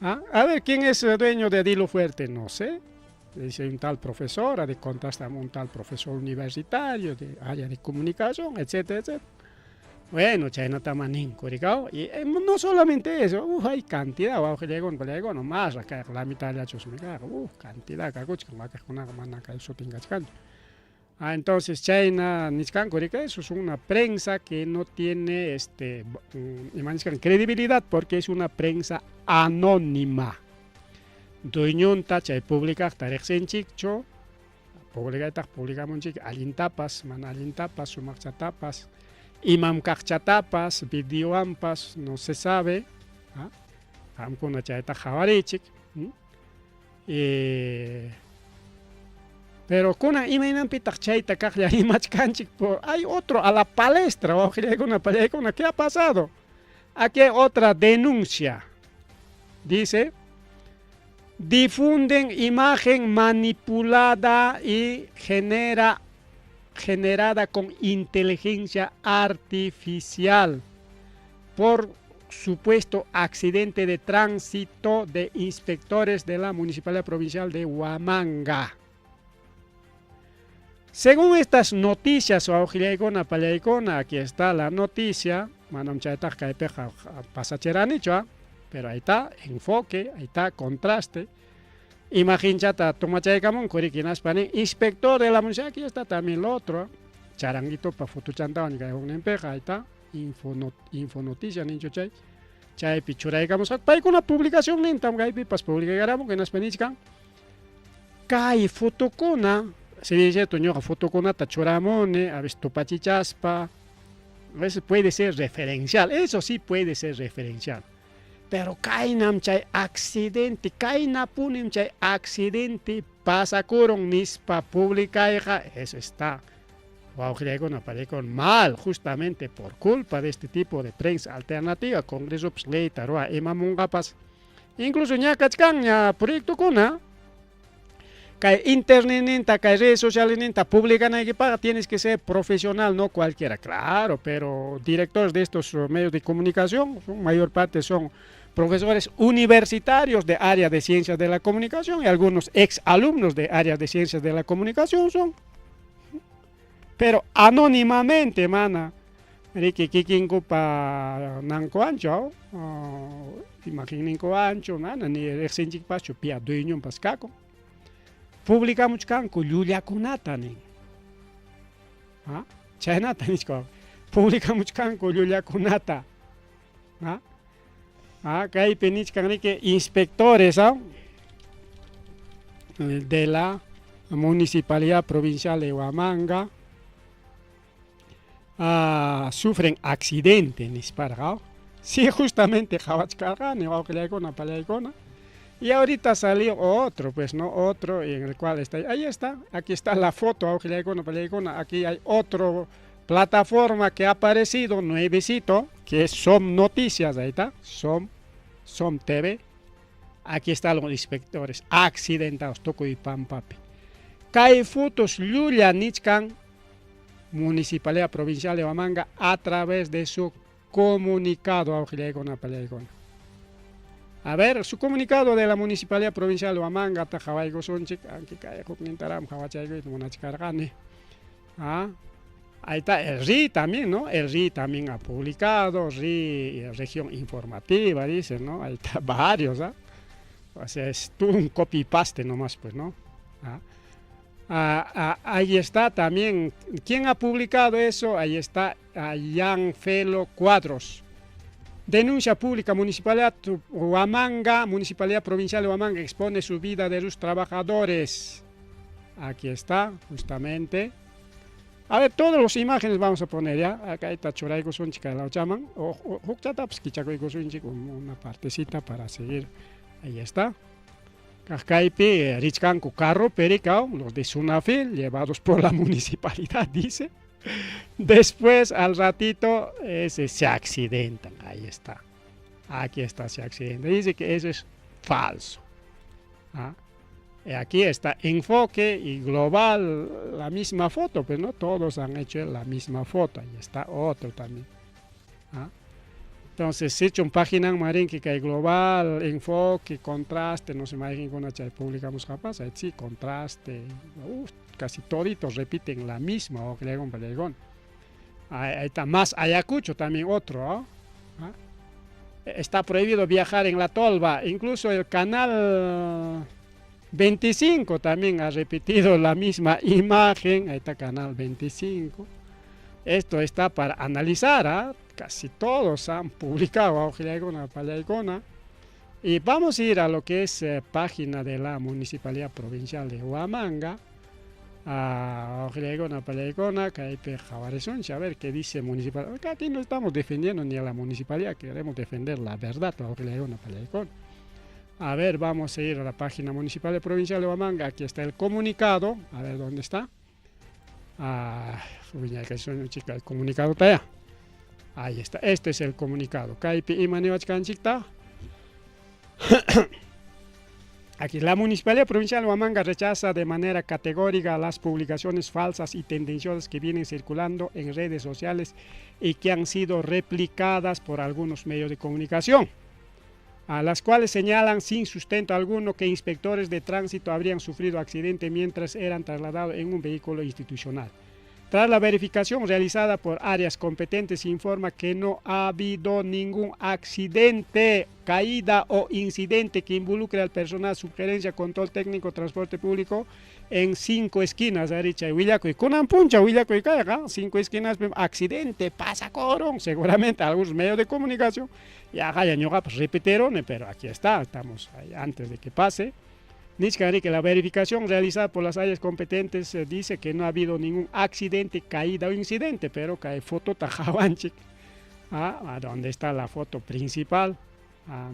¿Ah? A ver, ¿quién es el dueño de Dilo Fuerte? No sé. Dice un tal profesor, de contrasta un tal profesor universitario de área de comunicación, etcétera, etcétera. Bueno, chaynata maninku, y no solamente eso, hay cantidad, llegó nomás, acá la mitad de la cantidad, kakuchkan, wakaqkunaqa mana kay sutinkachkanchu. Entonces, chayna nichkanku, eso es una prensa que no tiene credibilidad porque es una prensa anónima. Dueñonta chay publicaqta riqsinchikchu, publicaytaq publicamunchik allintapas, mana allintapas, sumaqchatapas, imam kaqchatapas, videoampas, no se sabe. Qamkuna chayta qhawarichik. Eh, pero kunan imaynanpitaq chayta kaqlla rimachkanchik? Hay otro a la palestra, wawqillaykuna, pallaykuna, ¿qué ha pasado? Aquí hay otra denuncia. Dice, difunden imagen manipulada y generada con inteligencia artificial por supuesto accidente de tránsito de inspectores de la Municipalidad Provincial de Huamanga. Según estas noticias, wawqillaykuna, pallaykuna, aquí está la noticia, manam chaytaqa kaypiqa pasachiranichu, pero ahí está enfoque, ahí está contraste. Imaginchata tomachaykamunku riki hinaspa nin inspector de la municipalidad, aquí está también lo otro, charanguitopa fotuchantawan kay hukninpiqa, ahí está, infonoticia ninchu chay, chaypi churaykamusqa, paykuna publicación nintam kaypipas publicakaramun, hinaspa nichkan, kay fotokuna, si bien es cierto, ñuqa fotokunata churamuni, a veces tupachichaspa, a veces puede ser referencial, eso sí puede ser referencial. Pero kaynam chay accidente, kaynapunim chay accidente pasakurun nispa publicayqa, eso está, wawqillaykuna, pallaykuna, mal, justamente por culpa de este tipo de prensa alternativa, Congresopas leyta ruwa imamunqapas, incluso ña kachkanña proyectokuna, kay internetninta, kay redes sociales publicanaykipaqqa tienes que ser profesional, no cualquiera, claro, pero directores de estos medios de comunicación, son, mayor parte son profesores universitarios de área de ciencias de la comunicación y algunos ex alumnos de área de ciencias de la comunicación son. Pero anónimamente, mana, riki kikinkupa nankuanchu, imaginninkuwanchu, mana ni riqsinchikpaschu pia dueñonpas kakun. Publicamuchkanku llullakunata nin. ¿Ah? Chaynata nichka. Publicamuchkanku llullakunata. ¿Ah? Ah, kaypi nichkan riki inspectores, ¿ah?, de la Municipalidad Provincial de Huamanga sufren accidente nisparqa. Sí, justamente qhawachkarqani wawqillaykuna, pallaykuna. Y ahorita salió otro, pues, ¿no? Otro en el cual está, ahí está, aquí está la foto, wawqillaykuna, pallaykuna, aquí hay otro plataforma que ha aparecido, nuevecito, que es Som Noticias, ahí está, Som TV. Aquí están los inspectores accidentados, tukuy pampapi. Kay fotos llulla nichkan Municipalidad Provincial de Huamanga a través de su comunicado, wawqillaykuna, pallaykuna. A ver, su comunicado de la Municipalidad Provincial de Huamanga, ta qhawaykusunchik, anki kay huknintaram qhawachaykuyta munachkarqani. Ah, ahí está el RI también, ¿no? El RI también ha publicado, RI, región informativa, dice, ¿no? Ahí está varios, ¿ah? O sea, es tú un copy-paste nomás, pues, ¿no? Ah. Ah, ah, ahí está también. ¿Quién ha publicado eso? Ahí está Jan Felo Cuadros. Denuncia pública, Municipalidad Huamanga, Municipalidad Provincial de Huamanga expone su vida de sus trabajadores. Aquí está, justamente. A ver, todas las imágenes vamos a poner ya. Acá está churaykusunchik la chaman. O hukchatapas kichakuykusunchik una partecita para seguir. Ahí está. Kaypi richkanku carro pericao, los de Sunafil, llevados por la municipalidad, dice. Después, al ratito, ese se accidentan. Ahí está. Aquí está, se accidenta. Dice que eso es falso. ¿Ah? Y aquí está enfoque y global, la misma foto, pero no todos han hecho la misma foto. Ahí está otro también. ¿Ah? Entonces, si hecho un página marín que hay global, enfoque, contraste, no se imaginen con una publicamos capaz, sí, contraste, uf, casi toditos repiten la misma, o Ahí está, más Ayacucho también otro, ¿ah? ¿Ah? Está prohibido viajar en la tolva, incluso el canal 25 también ha repetido la misma imagen, ahí está canal 25. Esto está para analizar, ¿ah? Casi todos han publicado. Y vamos a ir a lo que es página de la Municipalidad Provincial de Huamanga. A ver qué dice municipalidad. Aquí no estamos defendiendo ni a la municipalidad, queremos defender la verdad. A ver, vamos a ir a la página municipal de provincial de Huamanga. Aquí está el comunicado. A ver, ¿dónde está? Ah, chica, el comunicado está allá. Ahí está. Este es el comunicado. Kaypi ima niwachkanchikta. Aquí la Municipalidad Provincial de Huamanga rechaza de manera categórica las publicaciones falsas y tendenciosas que vienen circulando en redes sociales y que han sido replicadas por algunos medios de comunicación, a las cuales señalan sin sustento alguno que inspectores de tránsito habrían sufrido accidente mientras eran trasladados en un vehículo institucional. Tras la verificación realizada por áreas competentes, se informa que no ha habido ningún accidente, caída o incidente que involucre al personal subgerencia control técnico transporte público en cinco esquinas, arí chay willakuy. Kunan punchaw willakuy kayqa, cinco esquinas, accidente, pasa coron, seguramente algunos medios de comunicación, ya ya ñuqapas repetirone, pero aquí está, estamos ahí antes de que pase. Nichkan que la verificación realizada por las áreas competentes dice que no ha habido ningún accidente, caída o incidente, pero kay fotota qawanchik. Ah, ¿dónde está la foto principal? Ah,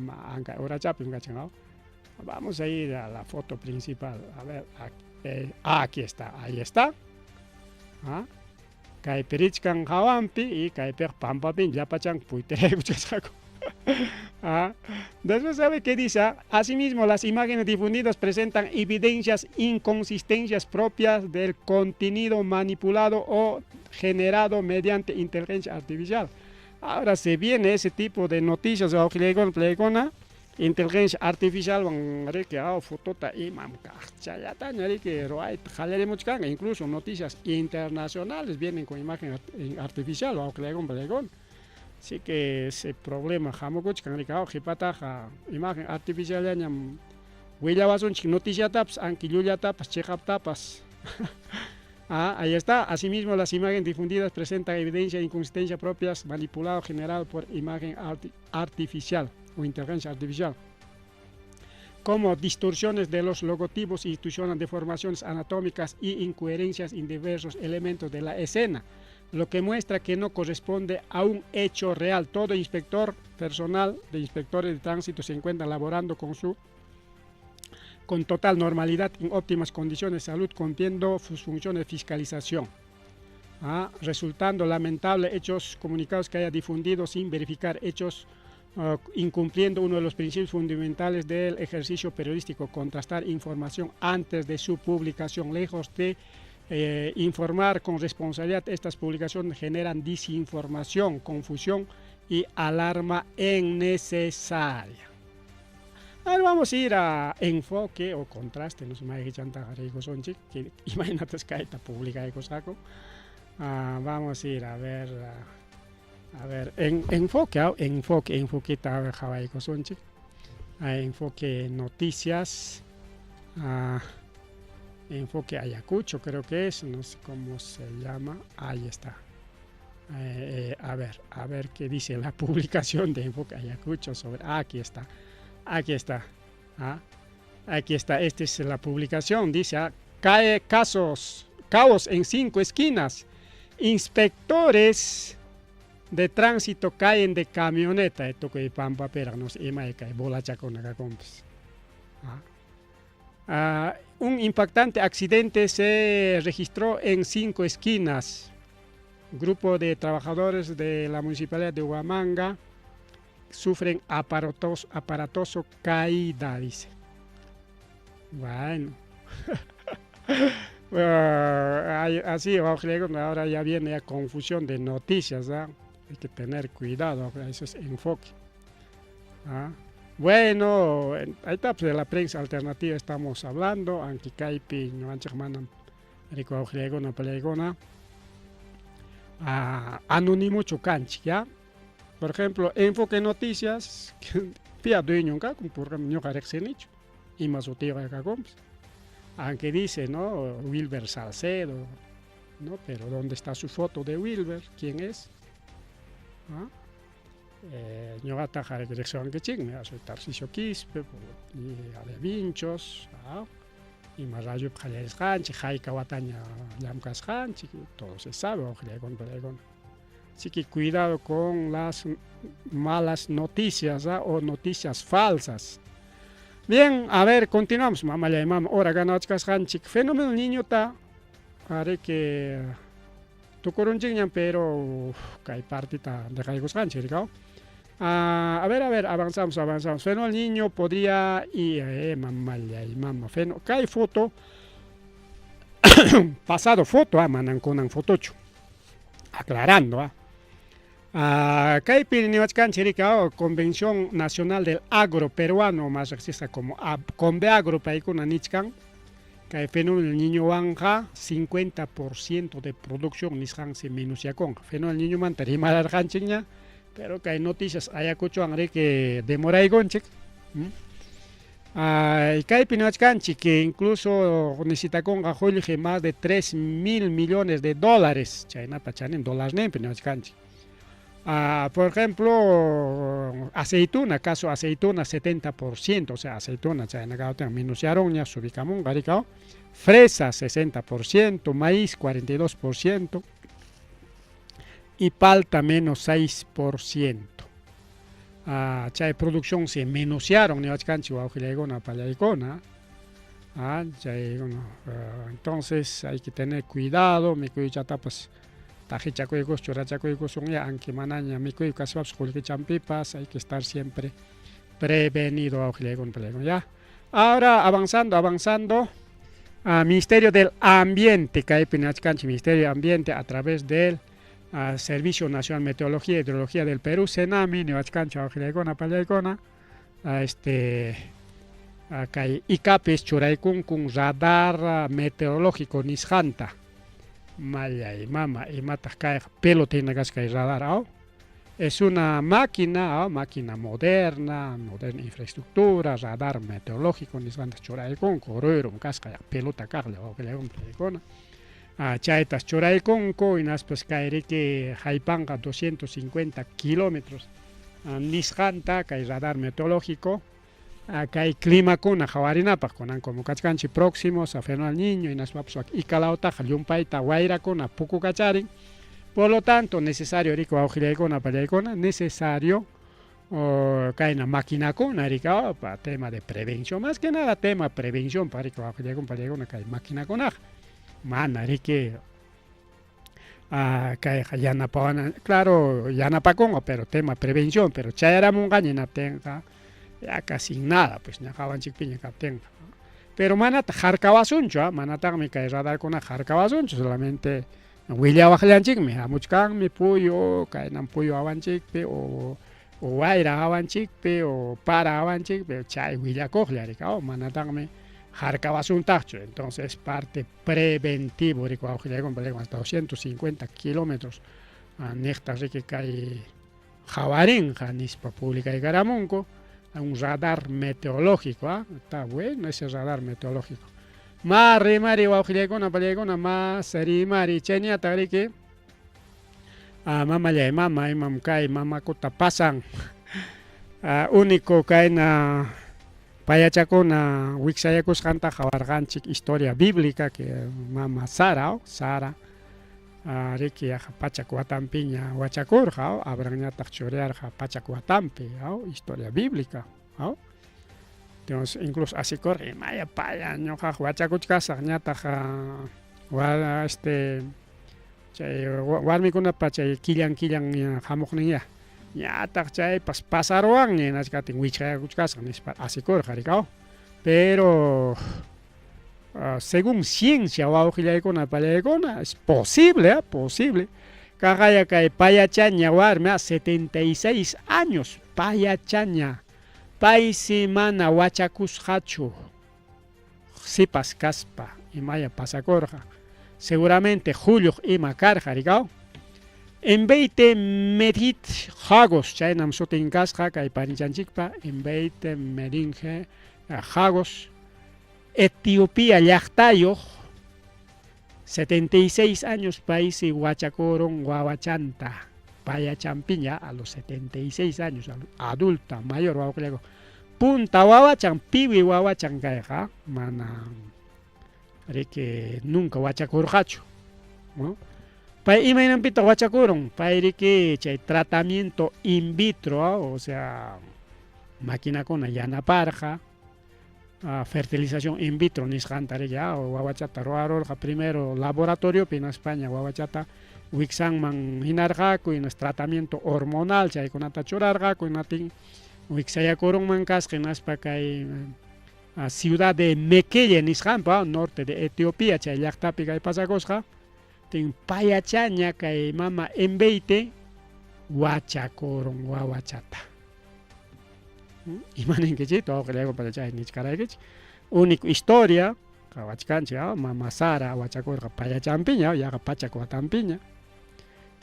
vamos a ir a la foto principal. A ver, aquí, aquí está, ahí está. Ah, kaypi richkan hawanpi y kaypiqa pampapin llapachan puytiraykuchkasqaku. Ah, después sabe qué dice. Asimismo, las imágenes difundidas presentan evidencias, inconsistencias propias del contenido manipulado o generado mediante inteligencia artificial. Ahora se viene ese tipo de noticias, inteligencia artificial riki fotota imam kaqchallataña riki ruwayta qallarimuchkanqa, incluso noticias internacionales vienen con imagen artificial. Así que ese problema hamukuchkan riki qhipataqa imagen artificiallañam willawasunchik noticiatapas anki llullatapas chiqaptapas. Ah, ahí está. Asimismo, las imágenes difundidas presentan evidencia de inconsistencia propias manipulado generado por imagen artificial o inteligencia artificial, como distorsiones de los logotipos institucionales, deformaciones anatómicas y incoherencias en diversos elementos de la escena, lo que muestra que no corresponde a un hecho real. Todo inspector personal de inspectores de tránsito se encuentra laborando con total normalidad en óptimas condiciones de salud, cumpliendo sus funciones de fiscalización. Ah, resultando lamentable hechos comunicados que haya difundido sin verificar hechos, incumpliendo uno de los principios fundamentales del ejercicio periodístico, contrastar información antes de su publicación. Lejos de informar con responsabilidad, estas publicaciones generan desinformación, confusión y alarma innecesaria. Ahora vamos a ir a enfoque o contraste, no sé que imagínate que publica. Vamos a ir a ver, en, enfoque, enfoque, enfoque, enfoque noticias, enfoque Ayacucho creo que es, no sé cómo se llama, ahí está. A ver qué dice la publicación de Enfoque Ayacucho sobre, ah, aquí está, aquí está, ah, aquí está, esta es la publicación, dice, ah, cae casos, caos en cinco esquinas, inspectores de tránsito caen de camioneta, esto que pampa pera, no sé, ima kay bolachakuna compis. Ah. Ah, un impactante accidente se registró en cinco esquinas. Grupo de trabajadores de la municipalidad de Huamanga sufren aparatoso caída, dice. Bueno. Así, ahora ya viene la confusión de noticias, ¿ah? Hay que tener cuidado, eso es enfoque. ¿Ah? Bueno, ahí está, pues, de la prensa alternativa estamos hablando, anki kaypi, ñuqanchik manam rikuwawqillaykuna palaykuna, anónimo kanchik, ¿ya? Por ejemplo, Enfoque Noticias, pia dueño kakun, porque ñuqa riqsinichu, ima sutiyuq kakunpas. Aunque dice, ¿no? Wilber Salcedo, ¿no? Pero ¿dónde está su foto de Wilber? ¿Quién es? ¿Ah? Ñuqataqa riqsiwankichikmi, soy Tarcisio Quispe, y de Vinchos, ¿ah? Ima rayupi qallarisqanchik, hayka wataña llamkasqanchik, todo se sabe, wawqillaykuna palaykuna. Así que cuidado con las malas noticias, ¿ah? O noticias falsas. Bien, a ver, continuamos. Mamallay mama, hora ganawachkasqanchik. Fenómeno niñota, areke tukurunchikñam, pero kay partita dejaykusqanchik, rikaw. Ah, a ver, a ver, avanzamos, avanzamos. Fenómeno niño podría ir, mamallay mama, feno, kay foto, pasado foto, manan kunan fotochu. Aclarando, Ah, kaypi niwachkanchik rikaw, Convención Nacional del Agro Peruano, más riqsisqa como Conveagro paykuna nichkan, kay fenómeno niñowanqa 50% de producción nisqansi menosyakunqa. Fenómeno niñomanta rimararqanchikña, pero kay noticias Ayacuchowan riki demoraykunchik. Kaypi niwachkanchik que incluso necesitakunqa qullqi más de 3 mil millones de dólares, chaynapa chanin dólar ninpi niwachkanchik. Por ejemplo, aceituna, caso aceituna 70%, o sea, aceituna chayna kawtin menosyaruña, subikamunqa rikaw. Fresa 60%, maíz 42% y palta menos 6%. Chay producción se menosyaron niwachkanchik wawqillaykuna pallaykuna. Chay, bueno, entonces hay que tener cuidado, mikuychatapas taqichakuykus churachakuykusunya, aunque manaña mikuy kaspapas qullqichanpipas, hay que estar siempre prevenido wawqillaykuna pallaykuna, ya. Ahora avanzando, avanzando, a Ministerio del Ambiente, kaypi niwachkanchik Ministerio del Ambiente a través del Servicio Nacional de Meteorología e Hidrología del Perú, SENAMHI, niwachkanchik wawqillaykuna pallaykuna, kay ICAPES churaykunkun radar meteorológico nisqanta. Mallay mama, imataq kayqa pelota hina kasqa kay radar, aw? Es una máquina, máquina moderna, moderna infraestructura, radar meteorológico nisqanta churaykunku, ruyrum kasqa pelota kaqlla wawqillaykuna pallaykuna. Chaytas churaykunku, hinaspas kay riki haypanqa 250 kilómetros nisqanta kay radar meteorológico, kay climakuna qhawarinapaq kunan como kachkanchik próximos a fenómeno niño, hinaspapas Icalawtaqa llumpayta wayrakuna pukukacharin, por lo tanto necesario riki wawqillaykuna pallaykuna, necesario kayna maquinakuna rika pa tema de prevención, más que nada tema prevención pa riki wawqillaykuna pallaykuna kay maquinakunaqa mana riki kayqa yanapawana, claro yanapakunqa, pero tema prevención, pero chayaramunqaña hinaptinqa ya casi nada, pues ña qawanchikpiña kaptinqa. Pero manataq harkawasunchu, manataqmi kay radarkuna harkawasunchu, solamente willawaqllanchikmi, hamuchkanmi puyu, kaynan puyu hawanchikpi o wayra hawanchikpi o para hawanchikpi, chay willakuqlla rika, manataqmi harkawasuntaqchu. Entonces parte preventivo riki wawqillaykuna hasta 250 kilómetros niqta riki kay qhawarinqa nispa publicaykaramunku un radar meteorológico, está bueno ese radar meteorológico. Ma rimari wawqillaykuna pallaykuna, mas rimari chayñataq riki mamallay mama imam kay mamakuta pasan, único kayna payachakuna wiksayakusqanta qhawarqanchik historia bíblica que mama Sara, Sara riki yaqa pachak watanpiña wachakurqa, Abrahamñataq churiyarqa pachak watanpi, historia bíblica. Entonces incluso asikurqa imaya paya ñuqaqa wachakuchkasaq ñataq chay warmikunapa chay killan killan hamuqninya ñataq chaypas pasaruwanña hinachkatin wichqayakuchkasaq nispa asikurqa rikaw. Pero según ciencia wawqillaykuna pallaykuna es posible, posible. Kaqaya kay payachaña warmi 76 años payachaña, paysi mana wachakusqachu sipas kaspa imaya pasakurqa, seguramente julluq ima karqa rikaw. Enveite Medit Hagos, chaynam sutin kasqa kay parinchanchikpa, Enveite Medinge Hagos, Etiopía llaqtayuq, 76 años paysi wachakurun wawachanta, payachampiña a los 76 años, adulta mayor wawqillaku. Punta wawachan, piwi wawachan kayqa, mana riki nunca wachakurqachu, ¿no? Pay imaynanpitaq wachakurun, pay riki chay tratamiento in vitro, o sea, maquinakuna yanaparqa. Fertilización in vitro nisqanta riki wawachata ruwarurqa primero laboratoriopi hinaspaña wawachata wiksanman hinarqaku hinas tratamiento hormonal chaykunata churarqaku hinatin wiksayakurunman kasqa hinaspa kay ciudad de Mekelle nisqanpa norte de Etiopía chay llaqtapi kay pasakusqa tin payachaña kay mama Embeite wachakurun wawachata. Ima ninkichik wawqillayku chay nichkaraykichik único historia qawachkanchik mama Sara wachakurqa payachanpiña yaqa pachak watanpiña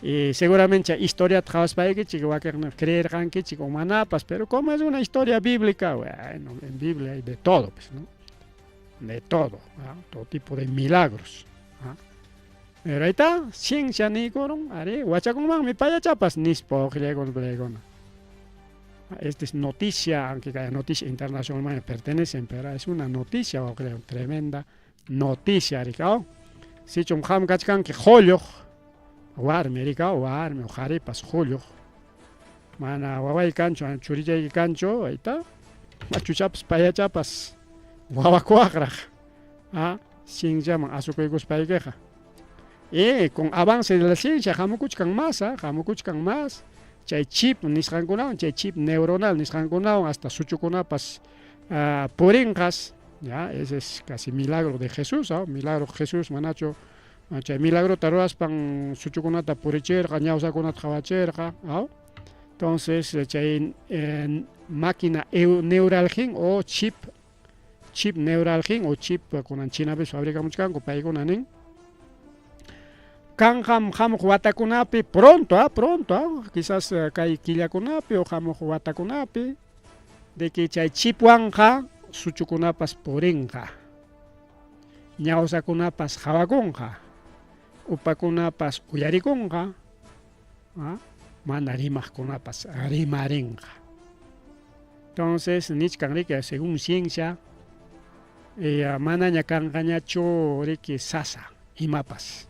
y seguramente chay historiata qawaspaykichik wakinqa creerqankichik o manapas pero como es una historia bíblica, bueno, en Biblia hay de todo pues, ¿no? De todo, todo tipo de milagros. Pero ahí está, ciencia niykurun, arí, wachakunmanmi payachapas nispa wawqillaykuna palaykuna. Esta es noticia, aunque kay noticia internacional pertenecen, pero es una noticia, wawqillaykuna, tremenda noticia rikaw. Sichum qam kachkanki qulluq, warmi rikaw, warmi o qharipas qulluq, mana wawayki kanchu, churichayki kanchu, ahí está, machuchapas payachapas wawakuwaqraq, cienciaman asukuykuspaykiqa. Y con avance de la ciencia hamukuchkan más, hamukuchkan más, chay chip nisqankunawan, chay chip neuronal nisqankunawan hasta suchukunapas purinqas, ya, ese es casi milagro de Jesús, milagro Jesús manachu chay milagrota ruwaspan suchukunata purichirqa, ñawsakunata qhawachirqa, entonces chay máquina neuralgin o chip, chip neuralgin o chip kunan Chinapi fabricamuchkanku paykuna nin kanqam hamuq watakunapi pronto, pronto, quizás kay killakunapi o hamuq watakunapi de que chay chipwanqa suchukunapas purinqa, ñawsakunapas qhawakunqa, upakunapas uyarikunqa, mana rimaqkunapas rimarinqa. Entonces nichkan riki según ciencia manaña kanqañachu riki sasa imapas.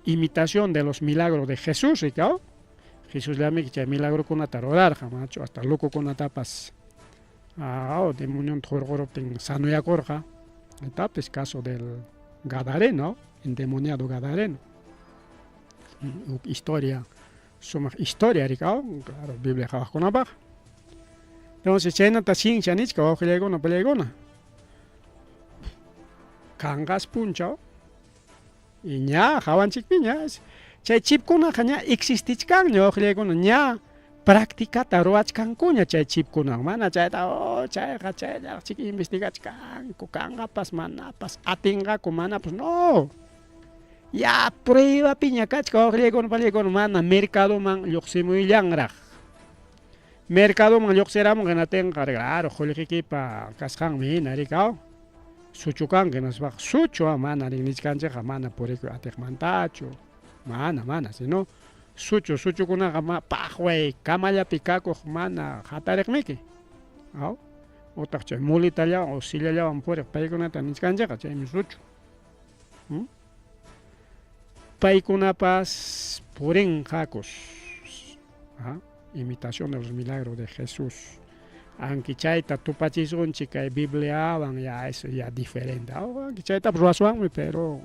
Imitación de los milagros de Jesús, riki, Jesusllami chay milagrokunata rurarqa, manachu hasta locokunatapas demonionta hurquruptin sanoyakurqa. Tapis caso del Gadareno, endemoniado Gadareno. Historia, sumaq historia rikaw, claro, Biblia qhawaqkunapaq. Entonces chaynata ciencia nichka wawqillaykuna palaykuna. Kanqas punchaw y ña hawanchikpiña chay chipkunaqa ña existichkanña wawqillaykuna, ña practicata ruwachkankuña chay chipkunawan, mana chayta chayqa chayllaraq investigachkanku kanqapas manapas atinqaku manapas, no. Ya pruebapiña kachka wawqillaykuna palaykuna, mana mercadoman lluqsimuyllanraq. Mercadoman lluqsiramun hinatinqa claro qullqikipa kasqanmi hina rikaw. Suchu kanki hinaspaqa suchu mana nichkanchikqa mana purikuy atiqmantachu, mana mana sino suchu suchukunaqa paqway kamallapi kakuq mana hatariqmiki, aw utaq chay mulitallawan o sillallawan puriq paykunata nichkanchikqa chaymi suchu. Paykunapas purinqakus, imitación de los milagros de Jesús. Aunque chayta tupachisunchik kay Bibliawan ya eso ya diferente, aunque chaytapas ruwaswanmi pero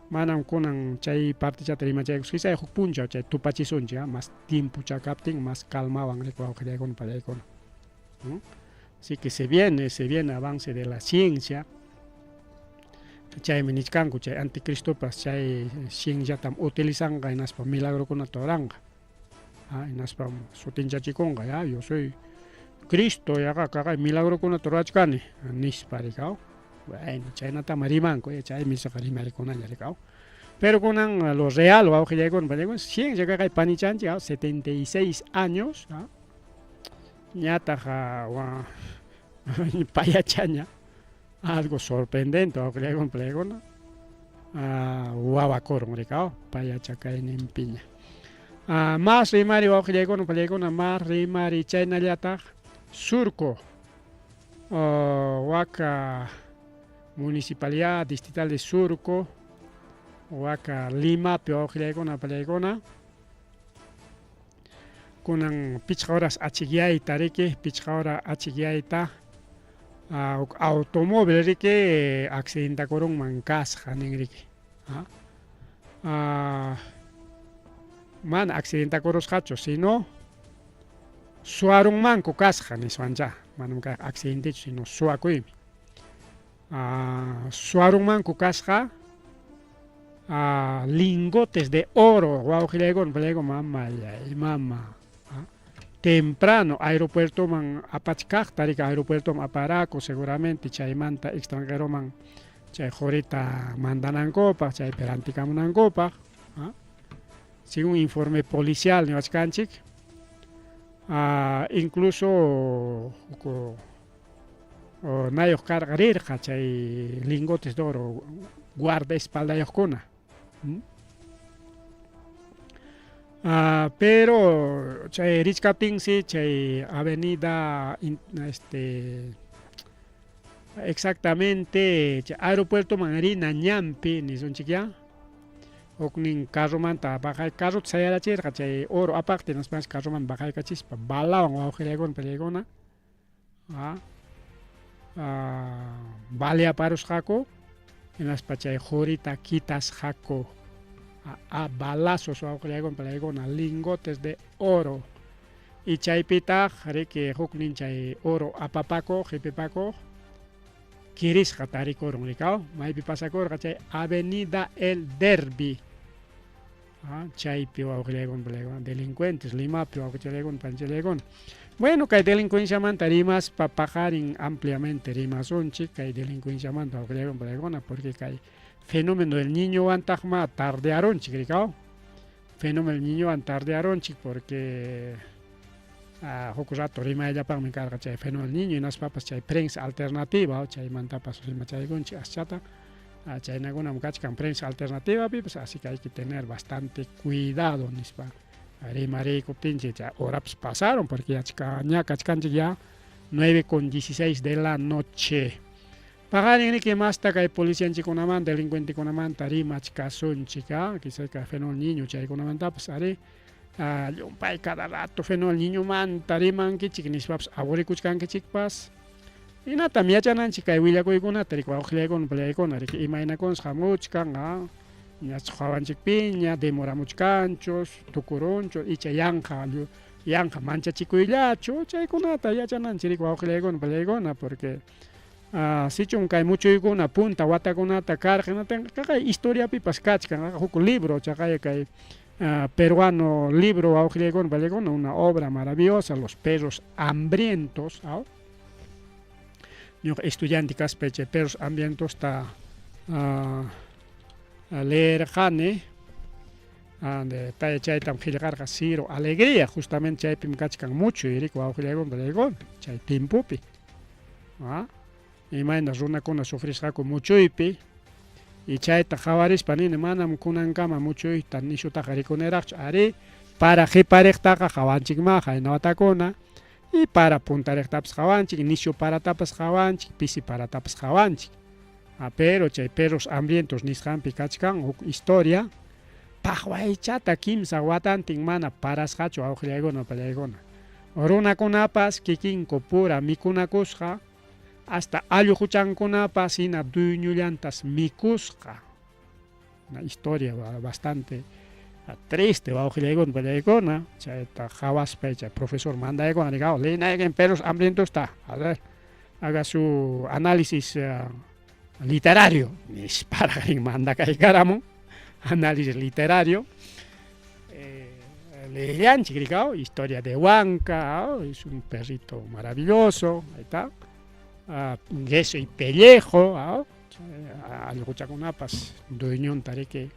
manam kunan chay partechata rimachaykus quizá huk punchaw chay tupachisunchik más tiempocha kaptin más calmawan wawqillaykuna palaykuna. Así que se viene avance de la ciencia. Chaymi nichkanku chay anticristopas chay cienciatam utilizanqa hinaspa milagrokunata ruranqa. Hinaspa sutinchachikunqa, ya yo soy Cristo yaqa kaqay milagrokunata ruwachkani nispa rikaw. Bueno, chaynatam rimanku, chaymi isaqa rimarikunaña rikaw. Pero kunan lo real wawqillaykuna palaykuna ciencia kaqay panichanchik 76 años ñataq payachaña algo sorprendente wawqillaykuna palaykuna wawakurun rikaw payacha kayninpiña. Mas rimari wawqillaykuna palaykuna, mas rimari chaynallataq Surco, waka municipalidad distrital de Surco, waka Limapi wawqillaykuna palaykuna. Kunan pichqa horas achikyayta riki, pichqa hora achikyayta huk automóvil riki accidentakurunman kasqa nin riki. Mana accidentakurusqachu, sino suwarunmanku kasqa niswanchá, manam kayqa accidentechu, sino suwakuymi. Suwarunmanku kasqa lingotes de oro, wawqillaykuna, pallaykuna, mamallay, mama. Temprano aeropuertoman apachkaqta riki, aeropuertoman aparaku seguramente chaymanta extranjeroman chay qurita mandanankupaq, chaypi rantikamunankupaq. Según informe policial niwachkanchik, incluso huk nayuq karqa rirqa chay lingotes de oro guardaespaldayuqkuna. Pero chay richkaptinsi chay avenida este exactamente chay aeropuertoman rina ñanpi nisunchikyá huknin carromanta bajay carrota sayarachirqa chay oro apaqti hinaspansi carromanta bajaykachispa balawan wawqillaykuna pallaykuna baleaparusqaku hinaspa chay qurita quitasqaku a balazos wawqillaykuna pallaykuna lingotes de oro y chaypitaq riki huknin chay oro apapakuq qipipakuq kirisqa tarikurun rikaw maypi pasakurqa chay avenida El Derby chaypi wawqillaykuna pallaykuna delincuentes Limapi wawqichallaykuna panchallaykuna. Bueno, kay delincuenciamanta rimaspa paqarin ampliamente rimasunchik kay delincuenciamanta wawqillaykuna pallaykuna porque kay fenómeno del niñowantaqma tardearunchik rikaw fenómeno del niñowan tardearunchik porque huk rato rimayllapaqmi karqa chay fenómeno del niño hinaspapas chay prensa alternativa chaymantapas rimachaykunchik aschata. Chaynakunam kachkan prensa alternativapipas, así que hay que tener bastante cuidado nispa rimariykuptinchik chay horapas pasaron porque ña kachkanchik ya 9:16 de la noche. Paqarin riki masta kay policianchikkunamanta delincuentekunamanta rimachkasunchik, quizá kay fenómeno niño chaykunamantapas ari llumpay cada rato fenómeno niñomanta rimankichik nispapas aburrikuchkankichikpas. Hinatam yachananchik kay willakuykunata riki wawqillaykuna pallaykuna riki imaynakunas hamuchkan ñach qawanchikpiña demoramuchkanchus tukurunchu icha yanqa yanqa manchachikuyllachu chaykunata yachananchik riki wawqillaykuna pallaykuna porque sichum kay muchuykuna punta watakunata karqa hinaptinqa kay historiapipas kachkan huk libro chaqay kay peruano libro wawqillaykuna pallaykuna una obra maravillosa Los perros hambrientos. Ñuqa estudiante kaspa chay perros hambrientosta leerqani chaytam qillqarqa Ciro Alegría justamente chaypim kachkan muchuy riki wawqillaykuna pallaykuna chay tiempopi imayna runakuna sufrisqaku muchuypi y chayta qawarispa nini manam kunankama muchuyta nishutaqa rikuniraqchu ari para qipariqtaqa qawanchikma qayna watakuna y para puntariqtapas qawanchik nishu paratapas qawanchik pisi paratapas qawanchik pero chay perros hambrientos nisqanpi kachkan huk historia paqwaychata kimsa watantin mana parasqachu wawqillaykuna pallaykuna runakunapas kikinku pura mikunakusqa hasta alluquchankunapas hina dueñollantas mikusqa. Una historia bastante triste wawqillaykuna pallaykuna chayta qhawaspa chay profesor mandaykuna rikaw leynaykin perros hambrientosta a ver haga su análisis literario nisparaq mandakaykaramun análisis literario leellanchik rikaw historia de Huanca es un perrito maravilloso ahí está queso y pellejo allquchakunapas dueñonta riki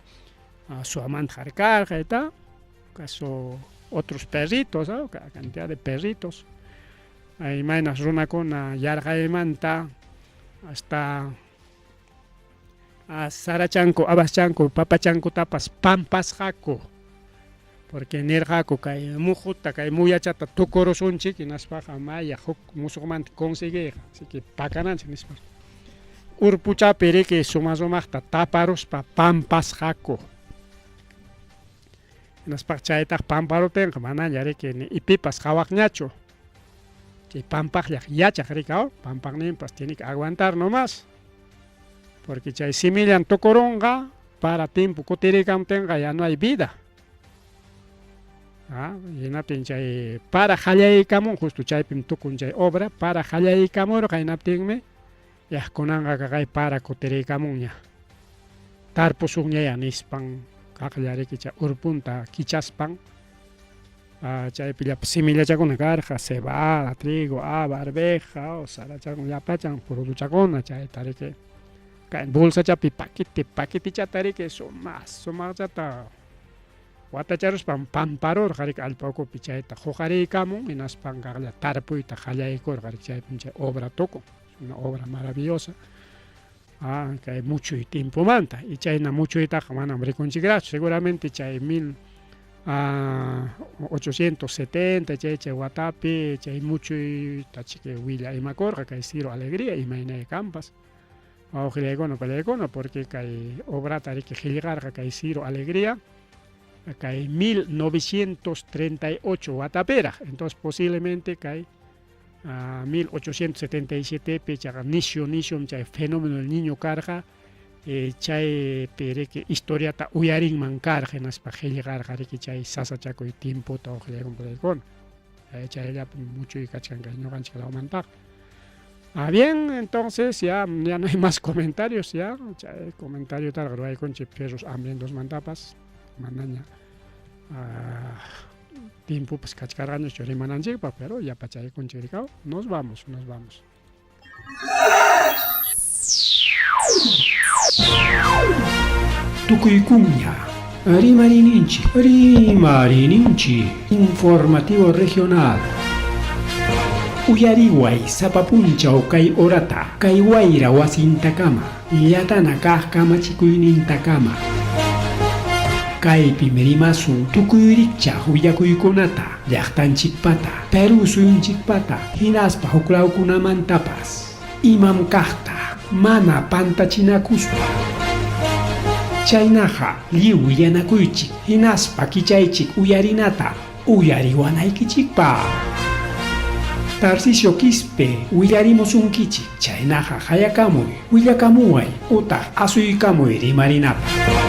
suamanta harkarqa ahí está caso otros perritos cantidad de perritos imaynas runakuna yarqaymanta hasta sarachanku abaschanku papachankutapas pampasqaku porque nirqaku kay muhuta kay muyachata tukurusunchik hinaspaqa maya huk musuqmanta conseguiyqa así que pakananchik nispa urpuchapi riki suma sumaqta taparuspa pampasqaku. Hinaspaqa chaytaq pamparuptinqa manaña riki ni ipipas qawaqñachu. Chay pampaqllaq yachaq riki aw, pampaqninpas tiene que aguantar nomás. Porque chay simillan tukurunqa, para timpu kutirikamtinqa ya no hay vida. Ah, hinaptin chay para qallaykamun, justo chaypim tukun chay obra, para qallaykamurqa hinaptinmi yaq kunanqa kaqay para kutiriykamunña. Tarpusunñaya nispan kaqlla riki chay urpunta kichaspan chaypi llapa simillachakuna karqa, cebada, trigo, haba, arveja, sarachakuna llapachan purutuchakuna chayta riki kay bolsachapi paquete paquetechata riki sumaq sumaqchata watacharuspan pamparurqa riki allpa ukupi chayta huqariykamun hinaspan kaqlla tarpuyta qallaykurqa riki chaypim chay obra tukun, una obra maravillosa. Ah, kay muchuy tiempomanta y chayna muchuytaqa manam rikunchikraqchu seguramente chay 1870 chay chay watapi chay muchuyta chiki willa imakurqa kay Ciro Alegría imaynay kanpas wawqillaykuna pallaykuna porque kay obrata riki qillqarqa kay Ciro Alegría kay 1938 watapiraq entonces posiblemente kay 1877pi chaqa nisyu nisyum chay fenómeno del niño karqa chaypi riki historiata uyarinman karqa hinaspa qillqarqa riki chay sasachakuy tiempota waqllaykuna chayllapim muchuy kachkan kay ñuqanchik lawmantaqa. Ah, bien, entonces ya, ya no hay más comentarios, ya, chay comentariotaqa ruwaykunchik perros hambrientosmantapas, manaña tiempopas kachkarqañachu rimananchikpaq, pero ya pachaykunchik rikaw, nos vamos, nos vamos. Tukuykunña rimarininchik, rimarininchik, informativo regional. Uyariway sapa punchaw kay horata, kay wayra wasintakama, llatana kaq kamachikuynintakama. Kaypim rimasun tukuy rikchaq willakuykunata, llaqtanchikpata, Perú suyunchikpata, hinaspa huklawkunamantapas. Imam kaqta, mana pantachinakuspa. Chaynaqa lliw willanakuychik, hinaspa kichaychik uyarinata uyariwanaykichikpaq. Tarcisio Quispe willarimusunkichik, chaynaqa qayakamuy, willakamuway utaq asuykamuy rimarinapaq.